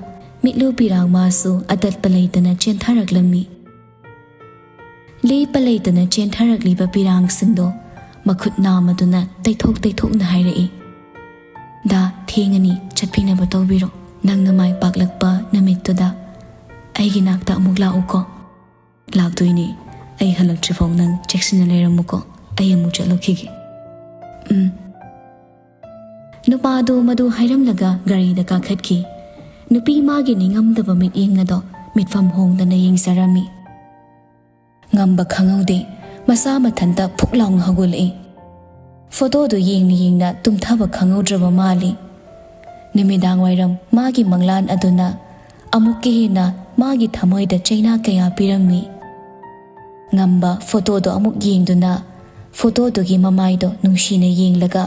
ꯃꯤꯠꯂꯨ ꯄꯤꯔꯥꯡ ꯃꯥꯁꯨ ꯑꯇꯠꯄ ꯂꯩꯇꯅ ꯆꯦꯟꯊꯔꯛꯂꯝꯃꯤ꯫ ꯂꯦꯞꯄ ꯂꯩꯇꯅ ꯆꯦꯟꯊꯔꯛꯂꯤꯕ ꯄꯤꯔꯥꯡꯁꯤꯡꯗꯣ ꯃꯈꯨꯠ ꯅꯥꯝꯃꯗꯨꯅ ꯇꯩꯊꯣꯛ ꯇꯩꯊꯣꯛꯅ ꯍꯥꯏꯔꯛꯏ, "ꯗꯥ, ꯊꯦꯡꯉꯅꯤ, ꯆꯠꯄꯤꯅꯕ ꯇꯧꯕꯤꯔꯣ꯫ ꯅꯪꯅ ꯃꯥꯏ ꯄꯥꯛꯂꯛꯄ ꯅꯨꯃꯤꯠꯇꯨꯗ "ꯑꯩꯒꯤ ꯅꯥꯛꯇ ꯑꯃꯨꯛ ꯂꯥꯛꯎꯀꯣ꯫" "ꯂꯥꯛꯇꯣꯏꯅꯦ꯫ ꯑꯩ ꯍꯜꯂꯛꯇ꯭ꯔꯤꯐꯥꯎ ꯅꯪ ꯆꯦꯛꯁꯤꯟꯅ ꯂꯩꯔꯝꯃꯨꯀꯣ꯫ ꯑꯩ ꯑꯃꯨꯛ ꯆꯠꯂꯨꯈꯤꯒꯦ꯫" "ꯎꯝ꯫" ꯅꯨꯄꯥꯗꯨ ꯃꯗꯨ ꯍꯥꯏꯔꯝꯂꯒ ꯒꯥꯔꯤꯗ ꯀꯥꯈꯠꯈꯤ꯫ ꯅꯨꯄꯤ ꯃꯥꯒꯤ ꯅꯤꯡꯉꯝꯗꯕ ꯃꯤꯠꯌꯦꯡ ꯑꯗꯣ ꯃꯤꯠꯐꯝ ꯍꯣꯡꯗꯅ ꯌꯦꯡꯖꯔꯝꯃꯤ꯫ ꯉꯝꯕ ꯈꯪꯍꯧꯗꯦ꯫ ꯃꯁꯥ ꯃꯊꯟꯇ ꯐꯨꯛ ꯂꯥꯎꯅ ꯍꯧꯒꯠꯂꯛꯏ꯫ ꯐꯣꯇꯣꯗꯨ ꯌꯦꯡꯅ ꯌꯦꯡꯅ ꯇꯨꯝꯊꯕ ꯈꯪꯍꯧꯗ꯭ꯔꯕ ꯃꯥꯜꯂꯤ꯫ ꯅꯨꯃꯤꯗꯥꯡ ꯋꯥꯏꯔꯝ ꯃꯥꯒꯤ ꯃꯪꯂꯥꯟ ꯑꯗꯨꯅ ꯑꯃꯨꯛꯀ ꯍꯦꯟꯅ ꯃꯥꯒꯤ ꯊꯃꯣꯏꯗ ꯆꯩꯅꯥ ꯀꯌꯥ ꯄꯤꯔꯝꯃꯤ꯫ ꯉꯝꯕ ꯐꯣꯇꯣꯗꯣ ꯑꯃꯨꯛ ꯌꯦꯡꯗꯨꯅ, ꯐꯣꯇꯣꯗꯨꯒꯤ ꯃꯃꯥꯏꯗꯣ ꯅꯨꯡꯁꯤꯅ ꯌꯦꯡꯂꯒ,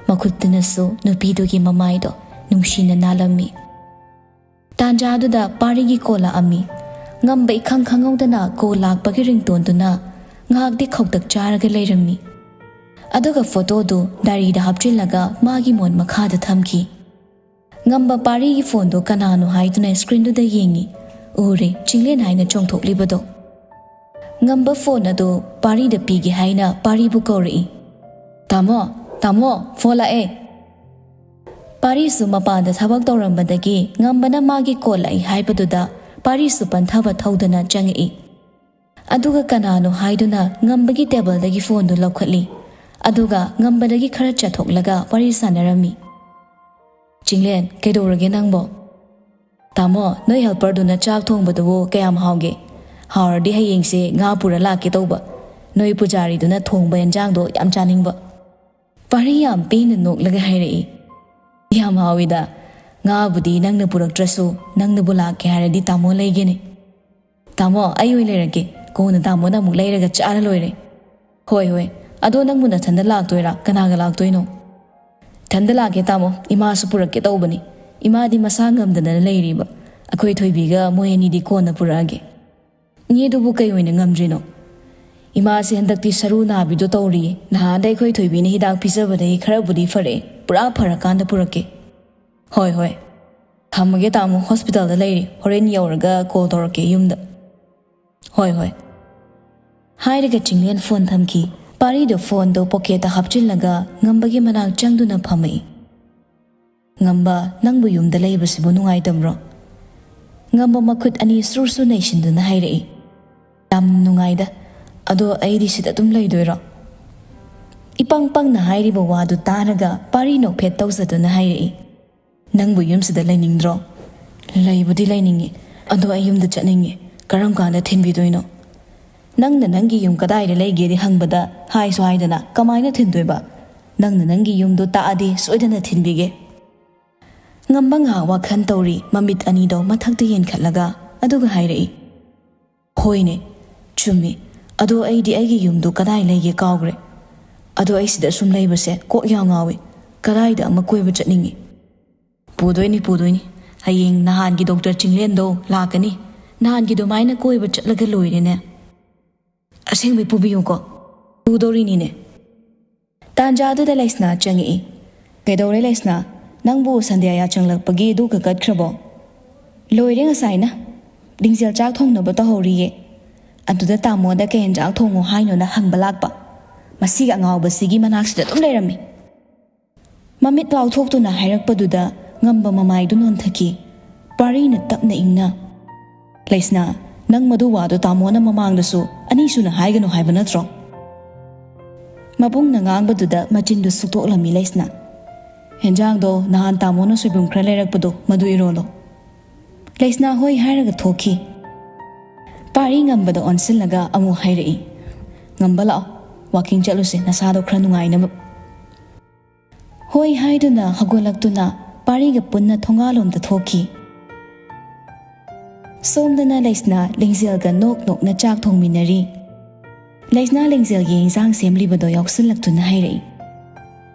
ꯃꯈꯨꯠꯇꯨꯅꯁꯨ ꯅꯨꯄꯤꯗꯨꯒꯤ ꯃꯃꯥꯏꯗꯣ ꯅꯨꯡꯁꯤꯅ ꯅꯥꯜꯂꯝꯃꯤ꯫ ꯇꯥꯟꯖꯥꯗꯨꯗ ꯄꯥꯔꯤꯒꯤ ꯀꯣꯜ ꯂꯥꯛꯑꯝꯃꯤ꯫ ꯉꯝꯕ ꯏꯈꯪ ꯈꯪꯍꯧꯗꯅ ꯀꯣꯜ ꯂꯥꯛꯄꯒꯤ ꯔꯤꯡꯇꯣꯟꯗꯨꯅ ꯉꯥꯏꯍꯥꯛꯇꯤ ꯈꯧꯇꯛ ꯆꯥꯔꯒ ꯂꯩꯔꯝꯃꯤ꯫ ꯑꯗꯨꯒ ꯐꯣꯇꯣꯗꯨ ꯗꯥꯏꯔꯤꯗ ꯍꯥꯞꯆꯤꯜꯂꯒ ꯃꯥꯒꯤ ꯃꯣꯟ ꯃꯈꯥꯗ ꯊꯝꯈꯤ꯫ ꯉꯝꯕ ꯄꯥꯔꯤꯒꯤ ꯐꯣꯟꯗꯣ ꯀꯅꯥꯅꯣ ꯍꯥꯏꯗꯨꯅ ꯁ꯭ꯀ꯭ꯔꯤꯟꯗꯨꯗ ꯌꯦꯡꯉꯤ꯫ ꯎꯔꯦ, ꯆꯤꯡꯂꯦꯟ ꯍꯥꯏꯅ ꯆꯣꯡꯊꯣꯛꯂꯤꯕꯗꯣ꯫ ꯉꯝꯕ ꯐꯣꯟ ꯑꯗꯨ ꯄꯥꯔꯤꯗ ꯄꯤꯒꯦ ꯍꯥꯏꯅ ꯄꯥꯔꯤꯕꯨ ꯀꯧꯔꯛꯏ꯫ "ꯇꯥꯃꯣ, ꯇꯥꯃꯣ, ꯐꯣꯟ ꯂꯥꯛꯑꯦ!" ꯄꯥꯔꯤꯁꯨ ꯃꯄꯥꯟꯗ ꯊꯕꯛ ꯇꯧꯔꯝꯕꯗꯒꯤ ꯉꯝꯕꯅ ꯃꯥꯒꯤ ꯀꯣꯜ ꯂꯥꯛꯏ ꯍꯥꯏꯕꯗꯨꯗ ꯄꯥꯔꯤꯁꯨ ꯄꯟꯊꯕ ꯊꯧꯗꯅ ꯆꯪꯉꯛꯏ꯫ ꯑꯗꯨꯒ ꯀꯅꯥꯅꯣ ꯍꯥꯏꯗꯨꯅ ꯉꯝꯕꯒꯤ ꯇꯦꯕꯜꯗꯒꯤ ꯐꯣꯟꯗꯨ ꯂꯧꯈꯠꯂꯤ꯫ ꯑꯗꯨꯒ ꯉꯝꯕꯗꯒꯤ ꯈꯔ ꯆꯠꯊꯣꯛꯂꯒ ꯋꯥꯔꯤ ꯁꯥꯟꯅꯔꯝꯃꯤ꯫ "ꯆꯤꯡꯂꯦꯟ, ꯀꯩꯗꯧꯔꯒꯦ ꯅꯪꯕꯣ?" "ꯇꯥꯃꯣ, ꯅꯣꯏ ꯍꯦꯜꯄꯔꯗꯨꯅ ꯆꯥꯛ ꯊꯣꯡꯕꯗꯨꯕꯨ ꯀꯌꯥꯝ ꯍꯥꯎꯒꯦ? ꯍꯥꯎꯔꯗꯤ ꯍꯌꯦꯡꯁꯦ ꯉꯥ ꯄꯨꯔ ꯂꯥꯛꯀꯦ ꯇꯧꯕ꯫ ꯅꯣꯏ ꯄꯨꯖꯥꯔꯤꯗꯨꯅ ꯊꯣꯡꯕ ꯌꯦꯟꯖꯥꯡꯗꯣ ꯌꯥꯝ ꯆꯥꯅꯤꯡꯕ꯫" ꯄꯥꯔꯤ ꯌꯥꯝ ꯄꯦꯟꯅ ꯅꯣꯛꯂꯒ ꯍꯥꯏꯔꯛꯏ꯫ "ꯌꯥꯝ ꯍꯥꯎꯋꯤꯗ꯫ ꯉꯥꯕꯨꯗꯤ ꯅꯪꯅ ꯄꯨꯔꯛꯇ꯭ꯔꯁꯨ ꯅꯪꯅꯕꯨ ꯂꯥꯛꯀꯦ ꯍꯥꯏꯔꯗꯤ ꯇꯥꯃꯣ ꯂꯩꯒꯦꯅꯦ꯫" "ꯇꯥꯃꯣ, ꯑꯩ ꯑꯣꯏꯅ ꯂꯩꯔꯛꯀꯦ꯫ ꯀꯣꯟꯅ ꯇꯥꯃꯣꯅ ꯑꯃꯨꯛ ꯂꯩꯔꯒ ꯆꯥꯔ ꯂꯣꯏꯔꯦ꯫" "ꯍꯣꯏ, ꯍꯣꯏ꯫ ꯑꯗꯣ ꯅꯪꯕꯨ ꯅꯊꯟꯗ ꯂꯥꯛꯇꯣꯏꯔꯥ? ꯀꯅꯥꯒ ꯂꯥꯛꯇꯣꯏꯅꯣ?" "ꯏꯊꯟꯗ ꯂꯥꯛꯀꯦ ꯇꯥꯃꯣ꯫ ꯏꯃꯥꯁꯨ ꯄꯨꯔꯛꯀꯦ ꯇꯧꯕꯅꯤ꯫ ꯏꯃꯥꯗꯤ ꯃꯁꯥ ꯉꯝꯗꯗꯅ ꯂꯩꯔꯤꯕ꯫ ꯑꯩꯈꯣꯏ ꯊꯣꯏꯕꯤꯒ ꯃꯣꯏ ꯑꯅꯤꯗꯤ ꯀꯣꯟꯅ ꯄꯨꯔꯛꯑꯒꯦ꯫" "ꯏꯅꯦꯗꯨꯕꯨ ꯀꯩ ꯑꯣꯏꯅ ꯉꯝꯗ꯭ꯔꯤꯅꯣ?" "ꯏꯃꯥꯁꯦ ꯍꯟꯗꯛꯇꯤ ꯁꯔꯨ ꯅꯥꯕꯤꯗꯣ ꯇꯧꯔꯤꯌꯦ꯫ ꯅꯍꯥꯟꯗ ꯑꯩꯈꯣꯏ ꯊꯣꯏꯕꯤꯅ ꯍꯤꯗꯥꯛ ꯄꯤꯖꯕꯗꯒꯤ ꯈꯔꯕꯨꯗꯤ ꯐꯔꯛꯑꯦ꯫ ꯄꯨꯔꯥ ꯐꯔꯀꯥꯟꯗ ꯄꯨꯔꯛꯀꯦ꯫" "ꯍꯣꯏ, ꯍꯣꯏ꯫ ꯊꯝꯃꯒꯦ ꯇꯥꯃꯣ, ꯍꯣꯁꯄꯤꯇꯥꯜꯗ ꯂꯩꯔꯤ꯫ ꯍꯣꯔꯦꯟ ꯌꯧꯔꯒ ꯀꯣꯜ ꯇꯧꯔꯛꯀꯦ ꯌꯨꯝꯗ꯫" "ꯍꯣꯏ, ꯍꯣꯏ꯫" ꯍꯥꯏꯔꯒ ꯆꯤꯡꯂꯦꯟ ꯐꯣꯟ ꯊꯝꯈꯤ꯫ ꯄꯥꯔꯤꯗꯣ ꯐꯣꯟꯗꯣ ꯄꯣꯀꯦꯠꯇ ꯍꯥꯞꯆꯤꯜꯂꯒ ꯉꯝꯕꯒꯤ ꯃꯅꯥꯛ ꯆꯪꯗꯨꯅ ꯐꯝꯃꯛꯏ꯫ "ꯉꯝꯕ, ꯅꯪꯕꯨ ꯌꯨꯝꯗ ꯂꯩꯕꯁꯤꯕꯨ ꯅꯨꯡꯉꯥꯏꯇꯕ꯭ꯔꯣ?" ꯉꯝꯕ ꯃꯈꯨꯠ ꯑꯅꯤ ꯁꯨꯔ ꯁꯨꯔ ꯅꯩꯁꯤꯟꯗꯨꯅ ꯍꯥꯏꯔꯛꯏ꯫ "ꯌꯥꯝ ꯅꯨꯡꯉꯥꯏꯗ꯫ ꯑꯗꯣ ꯑꯩꯗꯤ ꯁꯤꯗ ꯑꯗꯨꯝ ꯂꯩꯗꯣꯏꯔꯣ?" ꯏꯄꯪ ꯄꯪꯅ ꯍꯥꯏꯔꯤꯕ ꯋꯥꯗꯨ ꯇꯥꯔꯒ ꯄꯥꯔꯤ ꯅꯣꯛꯐꯦꯠ ꯇꯧꯖꯗꯨꯅ ꯍꯥꯏꯔꯛꯏ꯫ "ꯅꯪꯕꯨ ꯌꯨꯝꯁꯤꯗ ꯂꯩꯅꯤꯡꯗ꯭ꯔꯣ?" "ꯂꯩꯕꯨꯗꯤ ꯂꯩꯅꯤꯡꯉꯤ, ꯑꯗꯣ ꯑꯩ ꯌꯨꯝꯗ ꯆꯠꯅꯤꯡꯉꯤ꯫ ꯀꯔꯝ ꯀꯥꯟꯗ ꯊꯤꯟꯕꯤꯗꯣꯏꯅꯣ?" "ꯅꯪꯅ ꯅꯪꯒꯤ ꯌꯨꯝ ꯀꯗꯥꯏꯗ ꯂꯩꯒꯦꯗꯤ ꯍꯪꯕꯗ ꯍꯥꯏꯁꯨ ꯍꯥꯏꯗꯅ ꯀꯃꯥꯏꯅ ꯊꯤꯟꯗꯣꯏꯕ? ꯅꯪꯅ ꯅꯪꯒꯤ ꯌꯨꯝꯗꯣ ꯇꯥꯛꯑꯗꯤ ꯁꯣꯏꯗꯅ ꯊꯤꯟꯕꯤꯒꯦ꯫" ꯉꯝꯕ ꯉꯥꯏꯍꯥꯛ ꯋꯥꯈꯜ ꯇꯧꯔꯤ, ꯃꯃꯤꯠ ꯑꯅꯤꯗꯣ ꯃꯊꯛꯇ ꯌꯦꯡꯈꯠꯂꯒ ꯑꯗꯨꯒ ꯍꯥꯏꯔꯛꯏ, "ꯍꯣꯏꯅꯦ, ꯆꯨꯝꯃꯤ꯫ ꯑꯗꯣ ꯑꯩꯗꯤ ꯑꯩꯒꯤ ꯌꯨꯝꯗꯣ ꯀꯗꯥꯏ ꯂꯩꯒꯦ ꯀꯥꯎꯈ꯭ꯔꯦ꯫ ꯑꯗꯣ ꯑꯩ ꯁꯤꯗ ꯁꯨꯝ ꯂꯩꯕꯁꯦ ꯀꯣꯛ ꯌꯥꯝ ꯉꯥꯎꯏ꯫ ꯀꯗꯥꯏꯗ ꯑꯃ ꯀꯣꯏꯕ ꯆꯠꯅꯤꯡꯉꯤ꯫" "ꯄꯨꯗꯣꯏꯅꯤ, ꯄꯨꯗꯣꯏꯅꯤ꯫ ꯍꯌꯦꯡ ꯅꯍꯥꯟꯒꯤ ꯗꯣꯛꯇꯔ ꯆꯤꯡꯂꯦꯟꯗꯣ ꯂꯥꯛꯀꯅꯤ꯫ ꯅꯍꯥꯟꯒꯤ ꯑꯗꯨꯃꯥꯏꯅ ꯀꯣꯏꯕ ꯆꯠꯂꯒ ꯂꯣꯏꯔꯦꯅꯦ꯫" "ꯑꯁꯦꯡꯕꯩ ꯄꯨꯕꯤꯌꯨꯀꯣ꯫" "ꯄꯨꯗꯣꯔꯤꯅꯤꯅꯦ꯫" ꯇꯥꯟꯖꯥꯗꯨꯗ ꯂꯩꯁꯅꯥ ꯆꯪꯉꯛꯏ꯫ "ꯀꯩꯗꯧꯔꯦ ꯂꯩꯁꯅꯥ? ꯅꯪꯕꯨ ꯁꯟꯗ꯭ꯌꯥ ꯌꯥꯆꯪꯂꯛꯄꯒꯤ ꯑꯗꯨ ꯀꯀꯠꯈ꯭ꯔꯕꯣ?" "ꯂꯣꯏꯔꯦ ꯉꯁꯥꯏꯅ꯫ ꯂꯤꯡꯖꯦꯜ ꯆꯥꯛ ꯊꯣꯡꯅꯕ ꯇꯧꯍꯧꯔꯤꯌꯦ꯫ ꯑꯗꯨꯗ ꯇꯥꯃꯣꯗ ꯀꯩ ꯌꯦꯟꯖꯥꯡ ꯊꯣꯡꯉꯣ ꯍꯥꯏꯅꯣꯅ ꯍꯪꯕ ꯂꯥꯛꯄ꯫ ꯃꯁꯤꯒꯤ ꯑꯉꯥꯎꯕꯁꯤꯒꯤ ꯃꯅꯥꯛꯁꯤꯗ ꯑꯗꯨꯝ ꯂꯩꯔꯝꯃꯤ꯫" ꯃꯃꯤꯠ ꯂꯥꯎꯊꯣꯛꯇꯨꯅ ꯍꯥꯏꯔꯛꯄꯗꯨꯗ ꯉꯝꯕ ꯃꯃꯥꯏꯗꯨ ꯅꯣꯟꯊꯈꯤ꯫ ꯄꯥꯔꯤꯅ ꯇꯞꯅ ꯏꯪꯅ, "ꯂꯩꯁꯅꯥ, ꯅꯪ ꯃꯗꯨ ꯋꯥꯗꯣ ꯇꯥꯃꯣꯅ ꯃꯃꯥꯡꯗꯁꯨ ꯑꯅꯤꯁꯨꯅ ꯍꯥꯏꯒꯅꯨ ꯍꯥꯏꯕ ꯅꯠꯇ꯭ꯔꯣ?" ꯃꯕꯨꯡꯅ ꯉꯥꯡꯕꯗꯨꯗ ꯃꯆꯤꯟꯗꯨ ꯁꯨꯛꯇꯣꯛꯂꯝꯃꯤ ꯂꯩꯁꯅꯥ꯫ "ꯍꯦꯟꯖꯥꯡꯗꯣ ꯅꯍꯥꯟ ꯇꯥꯃꯣꯅ ꯁꯣꯏꯕꯨꯝ ꯈꯔ ꯂꯩꯔꯛꯄꯗꯣ ꯃꯗꯨ ꯏꯔꯣꯜꯂꯣ꯫" ꯂꯩꯁꯅꯥ ꯍꯣꯏ ꯍꯥꯏꯔꯒ ꯊꯣꯛꯈꯤ꯫ ꯄꯥꯔꯤ ꯉꯝꯕꯗ ꯑꯣꯟꯁꯤꯜꯂꯒ ꯑꯃꯨꯛ ꯍꯥꯏꯔꯛꯏ, "ꯉꯝꯕ ꯂꯥꯛꯑꯣ, ꯋꯥꯀꯤꯡ ꯆꯠꯂꯨꯁꯦ ꯅꯁꯥꯗꯣ ꯈꯔ ꯅꯨꯡꯉꯥꯏꯅꯕ꯫" ꯍꯣꯏ ꯍꯥꯏꯗꯨꯅ ꯍꯧꯒꯠꯂꯛꯇꯨꯅ ꯄꯥꯔꯤꯒ ꯄꯨꯟꯅ ꯊꯣꯡꯒꯥꯜꯂꯣꯝꯗ ꯊꯣꯛꯈꯤ꯫ ꯁꯣꯝꯗꯅ ꯂꯩꯁꯅꯥ ꯂꯤꯡꯖꯦꯜꯒ ꯅꯣꯛ ꯅꯣꯛꯅ ꯆꯥꯛ ꯊꯣꯡꯃꯤꯟꯅꯔꯤ꯫ ꯂꯩꯁꯅꯥ ꯂꯤꯡꯖꯦꯜꯒꯤ ꯏꯟꯁꯥꯡ ꯁꯦꯝꯂꯤꯕꯗꯣ ꯌꯥꯎꯁꯤꯜꯂꯛꯇꯨꯅ ꯍꯥꯏꯔꯛꯏ,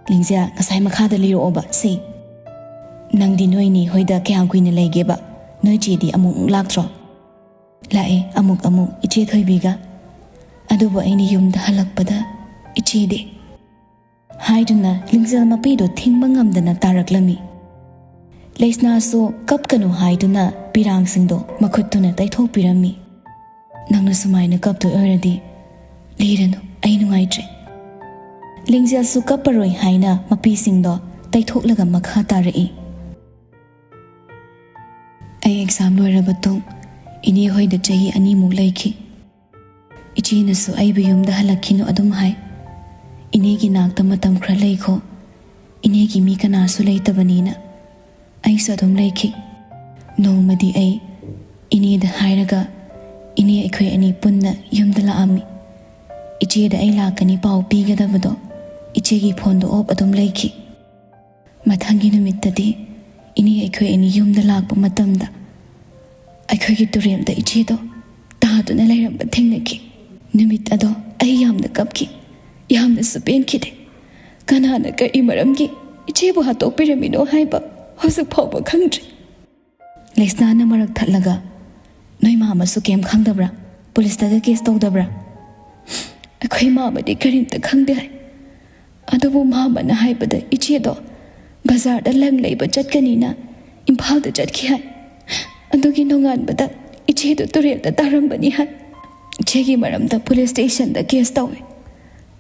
"ꯂꯤꯡꯖꯦꯜ, ꯉꯁꯥꯏ ꯃꯈꯥꯗ ꯂꯤꯔꯛꯑꯣꯕ ꯁꯤ꯫ ꯅꯪꯗꯤ ꯅꯣꯏ ꯅꯦ ꯍꯣꯏꯗ ꯀꯌꯥꯝ ꯀꯨꯏꯅ ꯂꯩꯒꯦꯕ? ꯅꯣꯏ ꯆꯦꯗꯤ ꯑꯃꯨꯛ ꯑꯃꯨꯛ ꯂꯥꯛꯇ꯭ꯔꯣ?" "ꯂꯥꯛꯑꯦ, ꯑꯃꯨꯛ ꯑꯃꯨꯛ ꯏꯆꯦ ꯊꯣꯏꯕꯤꯒ꯫ ꯑꯗꯨꯕꯨ ꯑꯩꯅ ꯌꯨꯝꯗ ꯍꯜꯂꯛꯄꯗ ꯏꯆꯦꯗꯤ" ꯍꯥꯏꯗꯨꯅ ꯂꯤꯡꯖꯦꯜ ꯃꯄꯤꯗꯣ ꯊꯤꯡꯕ ꯉꯝꯗꯅ ꯇꯥꯔꯛꯂꯝꯃꯤ꯫ ꯂꯩꯁꯅꯥꯁꯨ ꯀꯞꯀꯅꯨ ꯍꯥꯏꯗꯨꯅ ꯄꯤꯔꯥꯡꯁꯤꯡꯗꯣ ꯃꯈꯨꯠꯇꯨꯅ ꯇꯩꯊꯣꯛꯄꯤꯔꯝꯃꯤ꯫ "ꯅꯪꯅ ꯁꯨꯃꯥꯏꯅ ꯀꯞꯇꯣꯏ ꯑꯣꯏꯔꯗꯤ ꯂꯤꯔꯅꯨ, ꯑꯩ ꯅꯨꯡꯉꯥꯏꯇ꯭ꯔꯦ꯫" ꯂꯤꯡꯖꯦꯜꯁꯨ ꯀꯞꯄꯔꯣꯏ ꯍꯥꯏꯅ ꯃꯄꯤꯁꯤꯡꯗꯣ ꯇꯩꯊꯣꯛꯂꯒ ꯃꯈꯥ ꯇꯥꯔꯛꯏ꯫ ꯑꯦꯛꯖꯥꯝ ꯂꯣꯏꯔꯕ ꯃꯇꯨꯡ ꯏꯅꯦ ꯍꯣꯏꯗ ꯆꯍꯤ ꯑꯅꯤꯃꯨꯛ ꯂꯩꯈꯤ꯫ ꯏꯆꯦꯅꯁꯨ ꯑꯩꯕꯨ ꯌꯨꯝꯗ ꯍꯜꯂꯛꯈꯤꯅꯨ ꯑꯗꯨꯝ ꯍꯥꯏ꯫ ꯏꯅꯦꯒꯤ ꯅꯥꯛꯇ ꯃꯇꯝ ꯈꯔ ꯂꯩꯈꯣ, ꯏꯅꯦꯒꯤ ꯃꯤ ꯀꯅꯥꯁꯨ ꯂꯩꯇꯕꯅꯤꯅ ꯑꯩꯁꯨ ꯑꯗꯨꯝ ꯂꯩꯈꯤ꯫ ꯅꯣꯡꯃꯗꯤ ꯑꯩ ꯏꯅꯦꯗ ꯍꯥꯏꯔꯒ ꯏꯅꯦ ꯑꯩꯈꯣꯏ ꯑꯅꯤ ꯄꯨꯟꯅ ꯌꯨꯝꯗ ꯂꯥꯛꯑꯝꯃꯤ꯫ ꯏꯆꯦꯗ ꯑꯩ ꯂꯥꯛꯀꯅꯤ ꯄꯥꯎ ꯄꯤꯒꯗꯕꯗꯣ ꯏꯆꯦꯒꯤ ꯐꯣꯟꯗꯣ ꯑꯣꯞ ꯑꯗꯨꯝ ꯂꯩꯈꯤ꯫ ꯃꯊꯪꯒꯤ ꯅꯨꯃꯤꯠꯇꯗꯤ ꯏꯅꯦ ꯑꯩꯈꯣꯏ ꯑꯅꯤ ꯌꯨꯝꯗ ꯂꯥꯛꯄ ꯃꯇꯝꯗ ꯑꯩꯈꯣꯏꯒꯤ ꯇꯨꯔꯦꯜꯗ ꯏꯆꯦꯗꯣ ꯇꯥꯗꯨꯅ ꯂꯩꯔꯝꯕ ꯊꯦꯡꯅꯈꯤ꯫ ꯅꯨꯃꯤꯠ ꯑꯗꯣ ꯑꯩ ꯌꯥꯝꯅ ꯀꯞꯈꯤ, ꯌꯥꯝꯅꯁꯨ ꯄꯦꯟꯈꯤꯗꯦ꯫ ꯀꯅꯥꯅ ꯀꯔꯤ ꯃꯔꯝꯒꯤ ꯏꯆꯦꯕꯨ ꯍꯥꯠꯇꯣꯛꯄꯤꯔꯝꯃꯤꯅꯣ ꯍꯥꯏꯕ ꯍꯧꯖꯤꯛ ꯐꯥꯎꯕ ꯈꯪꯗ꯭ꯔꯤ꯫ ꯂꯩꯁꯅꯥꯅ ꯃꯔꯛ ꯊꯠꯂꯒ, "ꯅꯣꯏ ꯃꯥꯃꯁꯨ ꯀꯩꯝ ꯈꯪꯗꯕ꯭ꯔꯥ? ꯄꯨꯂꯤꯁꯇꯒ ꯀꯦꯁ ꯇꯧꯗꯕ꯭ꯔꯥ?" "ꯑꯩꯈꯣꯏ ꯃꯥꯃꯗꯤ ꯀꯔꯤꯝꯇ ꯈꯪꯗꯦ ꯍꯥꯏ꯫ ꯑꯗꯨꯕꯨ ꯃꯥꯃꯅ ꯍꯥꯏꯕꯗ ꯏꯆꯦꯗꯣ ꯕꯖꯥꯔꯗ ꯂꯪ ꯂꯩꯕ ꯆꯠꯀꯅꯤꯅ ꯏꯝꯐꯥꯜꯗ ꯆꯠꯈꯤ ꯍꯥꯏ꯫ ꯑꯗꯨꯒꯤ ꯅꯣꯡꯉꯥꯟꯕꯗ ꯏꯆꯦꯗꯣ ꯇꯨꯔꯦꯜꯗ ꯇꯥꯔꯝꯕꯅꯤ ꯍꯥꯏ꯫ ꯏꯆꯦꯒꯤ ꯃꯔꯝꯗ ꯄꯨꯂꯤꯁ ꯁ꯭ꯇꯦꯁꯟꯗ ꯀꯦꯁ ꯇꯧꯋꯦ꯫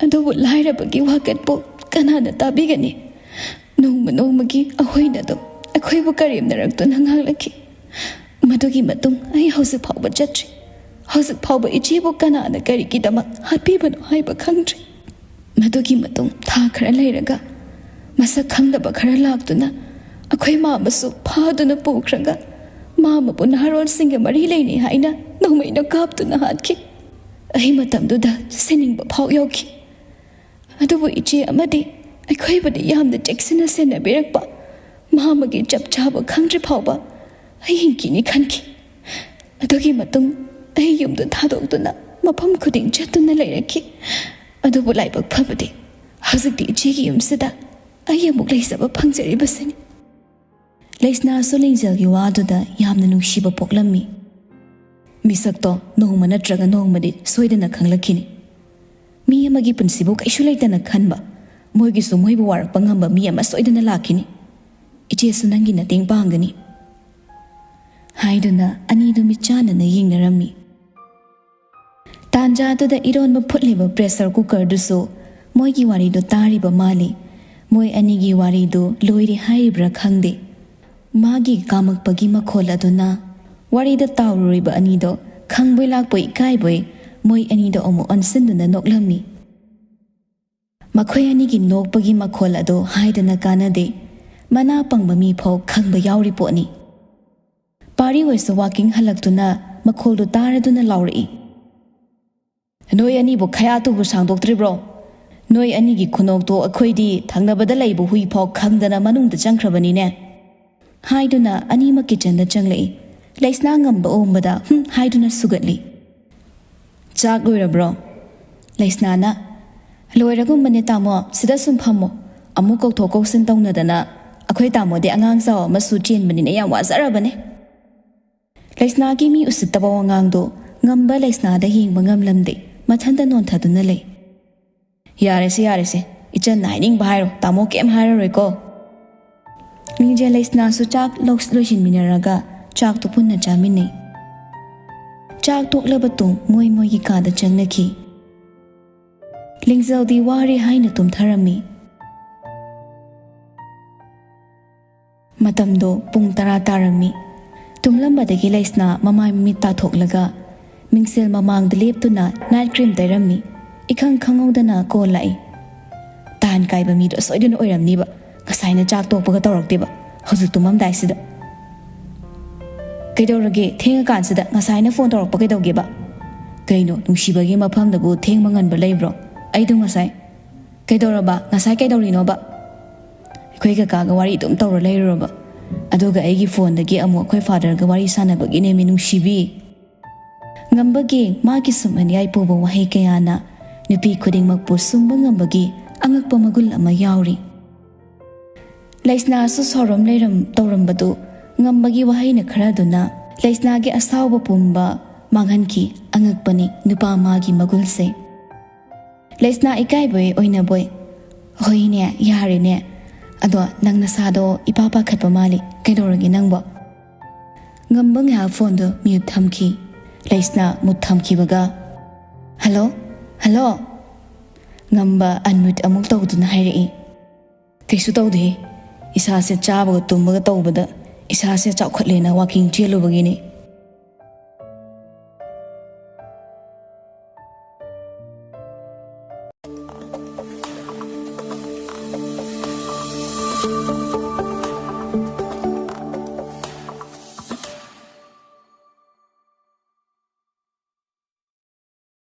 ꯑꯗꯨꯕꯨ ꯂꯥꯏꯔꯕꯒꯤ ꯋꯥꯀꯠꯄꯨ ꯀꯅꯥꯅ ꯇꯥꯕꯤꯒꯅꯤ? ꯅꯣꯡꯃ ꯅꯣꯡꯃꯒꯤ ꯑꯍꯣꯏꯅ ꯑꯗꯨꯝ ꯑꯩꯈꯣꯏꯕꯨ ꯀꯔꯦꯝꯅꯔꯛꯇꯨꯅ ꯉꯥꯡꯂꯛꯈꯤ꯫ ꯃꯗꯨꯒꯤ ꯃꯇꯨꯡ ꯑꯩ ꯍꯧꯖꯤꯛ ꯐꯥꯎꯕ ꯆꯠꯇ꯭ꯔꯤ꯫ ꯍꯧꯖꯤꯛ ꯐꯥꯎꯕ ꯏꯆꯦꯕꯨ ꯀꯅꯥꯅ ꯀꯔꯤꯒꯤꯗꯃꯛ ꯍꯥꯠꯄꯤꯕꯅꯣ ꯍꯥꯏꯕ ꯈꯪꯗ꯭ꯔꯤ꯫" ꯃꯗꯨꯒꯤ ꯃꯇꯨꯡ ꯊꯥ ꯈꯔ ꯂꯩꯔꯒ ꯃꯁꯛ ꯈꯪꯗꯕ ꯈꯔ ꯂꯥꯛꯇꯨꯅ ꯑꯩꯈꯣꯏ ꯃꯥꯃꯁꯨ ꯐꯥꯗꯨꯅ ꯄꯨꯈ꯭ꯔꯒ ꯃꯥꯃꯕꯨ ꯅꯍꯥꯔꯣꯜꯁꯤꯡꯒ ꯃꯔꯤ ꯂꯩꯅꯩ ꯍꯥꯏꯅ ꯅꯣꯡꯃꯩꯅ ꯀꯥꯞꯇꯨꯅ ꯍꯥꯠꯈꯤ꯫ ꯑꯩ ꯃꯇꯝꯗꯨꯗ ꯁꯤꯅꯤꯡꯕ ꯐꯥꯎ ꯌꯥꯎꯈꯤ꯫ ꯑꯗꯨꯕꯨ ꯏꯆꯦ ꯑꯃꯗꯤ ꯑꯩꯈꯣꯏꯕꯨꯗꯤ ꯌꯥꯝꯅ ꯆꯦꯛꯁꯤꯟꯅ ꯁꯦꯟꯅꯕꯤꯔꯛꯄ ꯃꯥꯃꯒꯤ ꯆꯞ ꯆꯥꯕ ꯈꯪꯗ꯭ꯔꯤ ꯐꯥꯎꯕ ꯑꯩ ꯍꯤꯡꯈꯤꯅꯤ ꯈꯟꯈꯤ꯫ ꯑꯗꯨꯒꯤ ꯃꯇꯨꯡ ꯑꯩ ꯌꯨꯝꯗꯨ ꯊꯥꯗꯣꯛꯇꯨꯅ ꯃꯐꯝ ꯈꯨꯗꯤꯡ ꯆꯠꯇꯨꯅ ꯂꯩꯔꯛꯈꯤ꯫ ꯑꯗꯨꯕꯨ ꯂꯥꯏꯕꯛ ꯐꯕꯗꯤ ꯍꯧꯖꯤꯛꯇꯤ ꯏꯆꯦꯒꯤ ꯌꯨꯝꯁꯤꯗ ꯑꯩ ꯑꯃꯨꯛ ꯂꯩꯖꯕ ꯐꯪꯖꯔꯤꯕꯁꯤꯅꯤ꯫ ꯂꯩꯁꯅꯥꯁꯨ ꯂꯤꯡꯖꯦꯜꯒꯤ ꯋꯥꯗꯨꯗ ꯌꯥꯝꯅ ꯅꯨꯡꯁꯤꯕ ꯄꯣꯛꯂꯝꯃꯤ꯫ ꯃꯤꯁꯛꯇꯣ ꯅꯣꯡꯃ ꯅꯠꯇ꯭ꯔꯒ ꯅꯣꯡꯃꯗꯤ ꯁꯣꯏꯗꯅ ꯈꯪꯂꯛꯈꯤꯅꯤ꯫ ꯃꯤ ꯑꯃꯒꯤ ꯄꯨꯟꯁꯤꯕꯨ ꯀꯩꯁꯨ ꯂꯩꯇꯅ ꯈꯟꯕ, ꯃꯣꯏꯒꯤꯁꯨ ꯃꯣꯏꯕꯨ ꯋꯥꯔꯛꯄ ꯉꯝꯕ ꯃꯤ ꯑꯃ ꯁꯣꯏꯗꯅ ꯂꯥꯛꯈꯤꯅꯤ꯫ ꯏꯆꯦꯁꯨ ꯅꯪꯒꯤ ꯃꯇꯦꯡ ꯄꯥꯡꯒꯅꯤ꯫ ꯍꯥꯏꯗꯨꯅ ꯑꯅꯤꯗꯨ ꯃꯤꯠꯆꯥꯟꯅꯅ ꯌꯦꯡꯅꯔꯝꯃꯤ꯫ ꯇꯥꯟꯖꯥꯗꯨꯗ ꯏꯔꯣꯟꯕ ꯐꯨꯠꯂꯤꯕ ꯄ꯭ꯔꯦꯁꯔ ꯀꯨꯀꯔꯗꯨꯁꯨ ꯃꯣꯏꯒꯤ ꯋꯥꯔꯤꯗꯨ ꯇꯥꯔꯤꯕ ꯃꯥꯜꯂꯤ꯫ ꯃꯣꯏ ꯑꯅꯤꯒꯤ ꯋꯥꯔꯤꯗꯨ ꯂꯣꯏꯔꯦ ꯍꯥꯏꯔꯤꯕ꯭ꯔꯥ ꯈꯪꯗꯦ꯫ ꯃꯥꯒꯤ ꯀꯥꯃꯛꯄꯒꯤ ꯃꯈꯣꯜ ꯑꯗꯨꯅ ꯋꯥꯔꯤꯗ ꯇꯥꯎꯔꯨꯔꯤꯕ ꯑꯅꯤꯗꯣ ꯈꯪꯕꯣꯏ ꯂꯥꯛꯄꯣꯏ ꯏꯀꯥꯏꯕꯣꯏ ꯃꯣꯏ ꯑꯅꯤꯗꯣ ꯑꯃꯨꯛ ꯑꯣꯟꯁꯤꯟꯗꯨꯅ ꯅꯣꯛꯂꯝꯃꯤ꯫ ꯃꯈꯣꯏ ꯑꯅꯤꯒꯤ ꯅꯣꯛꯄꯒꯤ ꯃꯈꯣꯜ ꯑꯗꯨ ꯍꯥꯏꯗꯅ ꯀꯥꯟꯅꯗꯦ, ꯃꯅꯥ ꯄꯪꯕ ꯃꯤ ꯐꯥꯎ ꯈꯪꯕ ꯌꯥꯎꯔꯤ ꯄꯣꯠꯅꯤ꯫ ꯄꯥꯔꯤ ꯍꯣꯏꯁꯨ ꯋꯥꯀꯤꯡ ꯍꯜꯂꯛꯇꯨꯅ ꯃꯈꯣꯜꯗꯨ ꯇꯥꯔꯗꯨꯅ ꯂꯥꯎꯔꯛꯏ, "ꯅꯣꯏ ꯑꯅꯤꯕꯨ ꯈꯌꯥꯇꯨꯕꯨ ꯁꯥꯡꯗꯣꯛꯇ꯭ꯔꯤꯕ꯭ꯔꯣ? ꯅꯣꯏ ꯑꯅꯤꯒꯤ ꯈꯨꯅꯣꯛꯇꯣ ꯑꯩꯈꯣꯏꯗꯤ ꯊꯪꯅꯕꯗ ꯂꯩꯕ ꯍꯨꯏ ꯐꯥꯎ ꯈꯪꯗꯅ ꯃꯅꯨꯡꯗ ꯆꯪꯈ꯭ꯔꯕꯅꯤꯅꯦ," ꯍꯥꯏꯗꯨꯅ ꯑꯅꯤꯃꯛ ꯀꯤꯆꯟꯗ ꯆꯪꯂꯛꯏ꯫ ꯂꯩꯁꯅꯥ ꯉꯝꯕ ꯎꯕꯗ "ꯍꯨꯝ" ꯍꯥꯏꯗꯨꯅ ꯁꯨꯒꯠꯂꯤ꯫ "ꯆꯥꯛ ꯂꯣꯏꯔꯕ꯭ꯔꯣ?" ꯂꯩꯁꯅꯥꯅ, "ꯂꯣꯏꯔꯒꯨꯝꯕꯅꯦ ꯇꯥꯃꯣ, ꯁꯤꯗ ꯁꯨꯝ ꯐꯝꯃꯣ꯫ ꯑꯃꯨꯛ ꯀꯧꯊꯣꯛ ꯀꯧꯁꯤꯟ ꯇꯧꯅꯗꯅ ꯑꯩꯈꯣꯏ ꯇꯥꯃꯣꯗꯤ ꯑꯉꯥꯡ ꯆꯥꯎ ꯑꯃꯁꯨ ꯆꯦꯟꯕꯅꯤꯅ ꯌꯥꯝ ꯋꯥꯖꯔꯕꯅꯦ꯫" ꯂꯩꯁꯅꯥꯒꯤ ꯃꯤ ꯎꯁꯤꯠꯇꯕ ꯋꯥꯉꯥꯡꯗꯣ ꯉꯝꯕ ꯂꯩꯁꯅꯥꯗ ꯌꯦꯡꯕ ꯉꯝꯂꯝꯗꯦ, ꯃꯊꯟꯇ ꯅꯣꯟꯊꯗꯨꯅ ꯂꯩ꯫ "ꯌꯥꯔꯦꯁꯦ, ꯌꯥꯔꯦꯁꯦ, ꯏꯆꯟꯅ ꯍꯥꯏꯅꯤꯡꯕ ꯍꯥꯏꯔꯣ, ꯇꯥꯃꯣ ꯀꯩꯝ ꯍꯥꯏꯔꯔꯣꯏꯀꯣ꯫" ꯂꯤꯡꯖꯦꯜ ꯂꯩꯁꯅꯥꯁꯨ ꯆꯥꯛ ꯂꯧ-, ꯂꯣꯏꯁꯤꯟꯃꯤꯟꯅꯔꯒ ꯆꯥꯛꯇꯨ ꯄꯨꯟꯅ ꯆꯥꯃꯤꯟꯅꯩ꯫ ꯆꯥꯛ ꯇꯣꯛꯂꯕ ꯇꯨꯡ ꯃꯣꯏ ꯃꯣꯏꯒꯤ ꯀꯥꯗ ꯆꯪꯅꯈꯤ꯫ ꯂꯤꯡꯖꯦꯜꯗꯤ ꯋꯥꯔꯦ ꯍꯥꯏꯅ ꯇꯨꯝꯊꯔꯝꯃꯤ꯫ ꯃꯇꯝꯗꯣ ꯄꯨꯡ ꯇꯔꯥ ꯇꯥꯔꯝꯃꯤ꯫ ꯇꯨꯝꯂꯝꯕꯗꯒꯤ ꯂꯩꯁꯅꯥ ꯃꯃꯥꯏ ꯃꯃꯤꯠ ꯇꯥꯊꯣꯛꯂꯒ ꯃꯤꯡꯁꯦꯜ ꯃꯃꯥꯡꯗ ꯂꯦꯞꯇꯨꯅ ꯅꯥꯏꯠ ꯀ꯭ꯔꯤꯝ ꯇꯩꯔꯝꯃꯤ꯫ ꯏꯈꯪ ꯈꯪꯍꯧꯗꯅ ꯀꯣꯜ ꯂꯥꯛꯏ꯫ ꯇꯥꯟ ꯀꯥꯏꯕ ꯃꯤꯗꯣ ꯁꯣꯏꯗꯅ ꯑꯣꯏꯔꯝꯅꯤꯕ, ꯉꯁꯥꯏꯅ ꯆꯥꯛ ꯇꯣꯛꯄꯒ ꯇꯧꯔꯛꯇꯦꯕ, ꯍꯧꯖꯤꯛ ꯇꯨꯝꯃꯝꯗꯥꯏꯁꯤꯗ꯫ "ꯀꯩꯗꯧꯔꯒꯦ? ꯊꯦꯡꯉꯀꯥꯟꯁꯤꯗ ꯉꯁꯥꯏꯅ ꯐꯣꯟ ꯇꯧꯔꯛꯄ ꯀꯩꯗꯧꯒꯦꯕ?" "ꯀꯩꯅꯣ, ꯅꯨꯡꯁꯤꯕꯒꯤ ꯃꯐꯝꯗꯕꯨ ꯊꯦꯡꯕ ꯉꯟꯕ ꯂꯩꯕ꯭ꯔꯣ? ꯑꯩꯗꯣ ꯉꯁꯥꯏ..." "ꯀꯩꯗꯧꯔꯕ? ꯉꯁꯥꯏ ꯀꯩꯗꯧꯔꯤꯅꯣꯕ?" "ꯑꯩꯈꯣꯏ ꯀꯀꯥꯒ ꯋꯥꯔꯤ ꯑꯗꯨꯝ ꯇꯧꯔ ꯂꯩꯔꯨꯔꯕ, ꯑꯗꯨꯒ ꯑꯩꯒꯤ ꯐꯣꯟꯗꯒꯤ ꯑꯃꯨꯛ ꯑꯩꯈꯣꯏ ꯐꯥꯗꯔꯒ ꯋꯥꯔꯤ ꯁꯥꯟꯅꯕꯒꯤꯅꯦꯃꯤ, ꯅꯨꯡꯁꯤꯕꯤ꯫" ꯉꯝꯕꯒꯤ ꯃꯥꯒꯤ ꯁꯨꯝ ꯑꯅꯤꯌꯥꯏ ꯄꯨꯕ ꯋꯥꯍꯩ ꯀꯌꯥꯅ ꯅꯨꯄꯤ ꯈꯨꯗꯤꯡꯃꯛꯄꯨ ꯁꯨꯝꯕ ꯉꯝꯕꯒꯤ ꯑꯉꯛꯄ ꯃꯒꯨꯟ ꯑꯃ ꯌꯥꯎꯔꯤ꯫ ꯂꯩꯁꯅꯥꯁꯨ ꯁꯥꯎꯔꯝ ꯂꯩꯔꯝ ꯇꯧꯔꯝꯕꯗꯨ ꯉꯝꯕꯒꯤ ꯋꯥꯍꯩꯅ ꯈꯔꯗꯨꯅ ꯂꯩꯁꯅꯥꯒꯤ ꯑꯁꯥꯎꯕ ꯄꯨꯝꯕ ꯃꯥꯡꯍꯟꯈꯤ꯫ ꯑꯉꯛꯄꯅꯤ ꯅꯨꯄꯥ ꯃꯥꯒꯤ ꯃꯒꯨꯜꯁꯦ꯫ ꯂꯩꯁꯅꯥ ꯏꯀꯥꯏꯕꯣꯏ ꯑꯣꯏꯅꯕꯣꯏ, "ꯍꯣꯏꯅꯦ, ꯌꯥꯔꯦꯅꯦ꯫ ꯑꯗꯣ ꯅꯪ ꯅꯁꯥꯗꯣ ꯏꯄꯥ ꯄꯥꯈꯠꯄ ꯃꯥꯜꯂꯤ꯫ ꯀꯩꯗꯧꯔꯒꯦ ꯅꯪꯕꯣ?" ꯉꯝꯕ ꯉꯥꯏꯍꯥꯛ ꯐꯣꯟꯗꯣ ꯃ꯭ꯌꯨꯠ ꯊꯝꯈꯤ꯫ ꯂꯩꯁꯅꯥ ꯃꯨꯠ ꯊꯝꯈꯤꯕꯒ, "ꯍꯜꯂꯣ? ꯍꯜꯂꯣ?" ꯉꯝꯕ ꯑꯟꯃ꯭ꯌꯨꯠ ꯑꯃꯨꯛ ꯇꯧꯗꯨꯅ ꯍꯥꯏꯔꯛꯏ, "ꯀꯩꯁꯨ ꯇꯧꯗꯦꯍꯦ꯫ ꯏꯁꯥꯁꯦ ꯆꯥꯕꯒ ꯇꯨꯝꯕꯒ ꯇꯧꯕꯗ ꯏꯁꯥꯁꯦ ꯆꯥꯎꯈꯠꯂꯦꯅ ꯋꯥꯀꯤꯡ ꯆꯦꯜꯂꯨꯕꯒꯤꯅꯤ꯫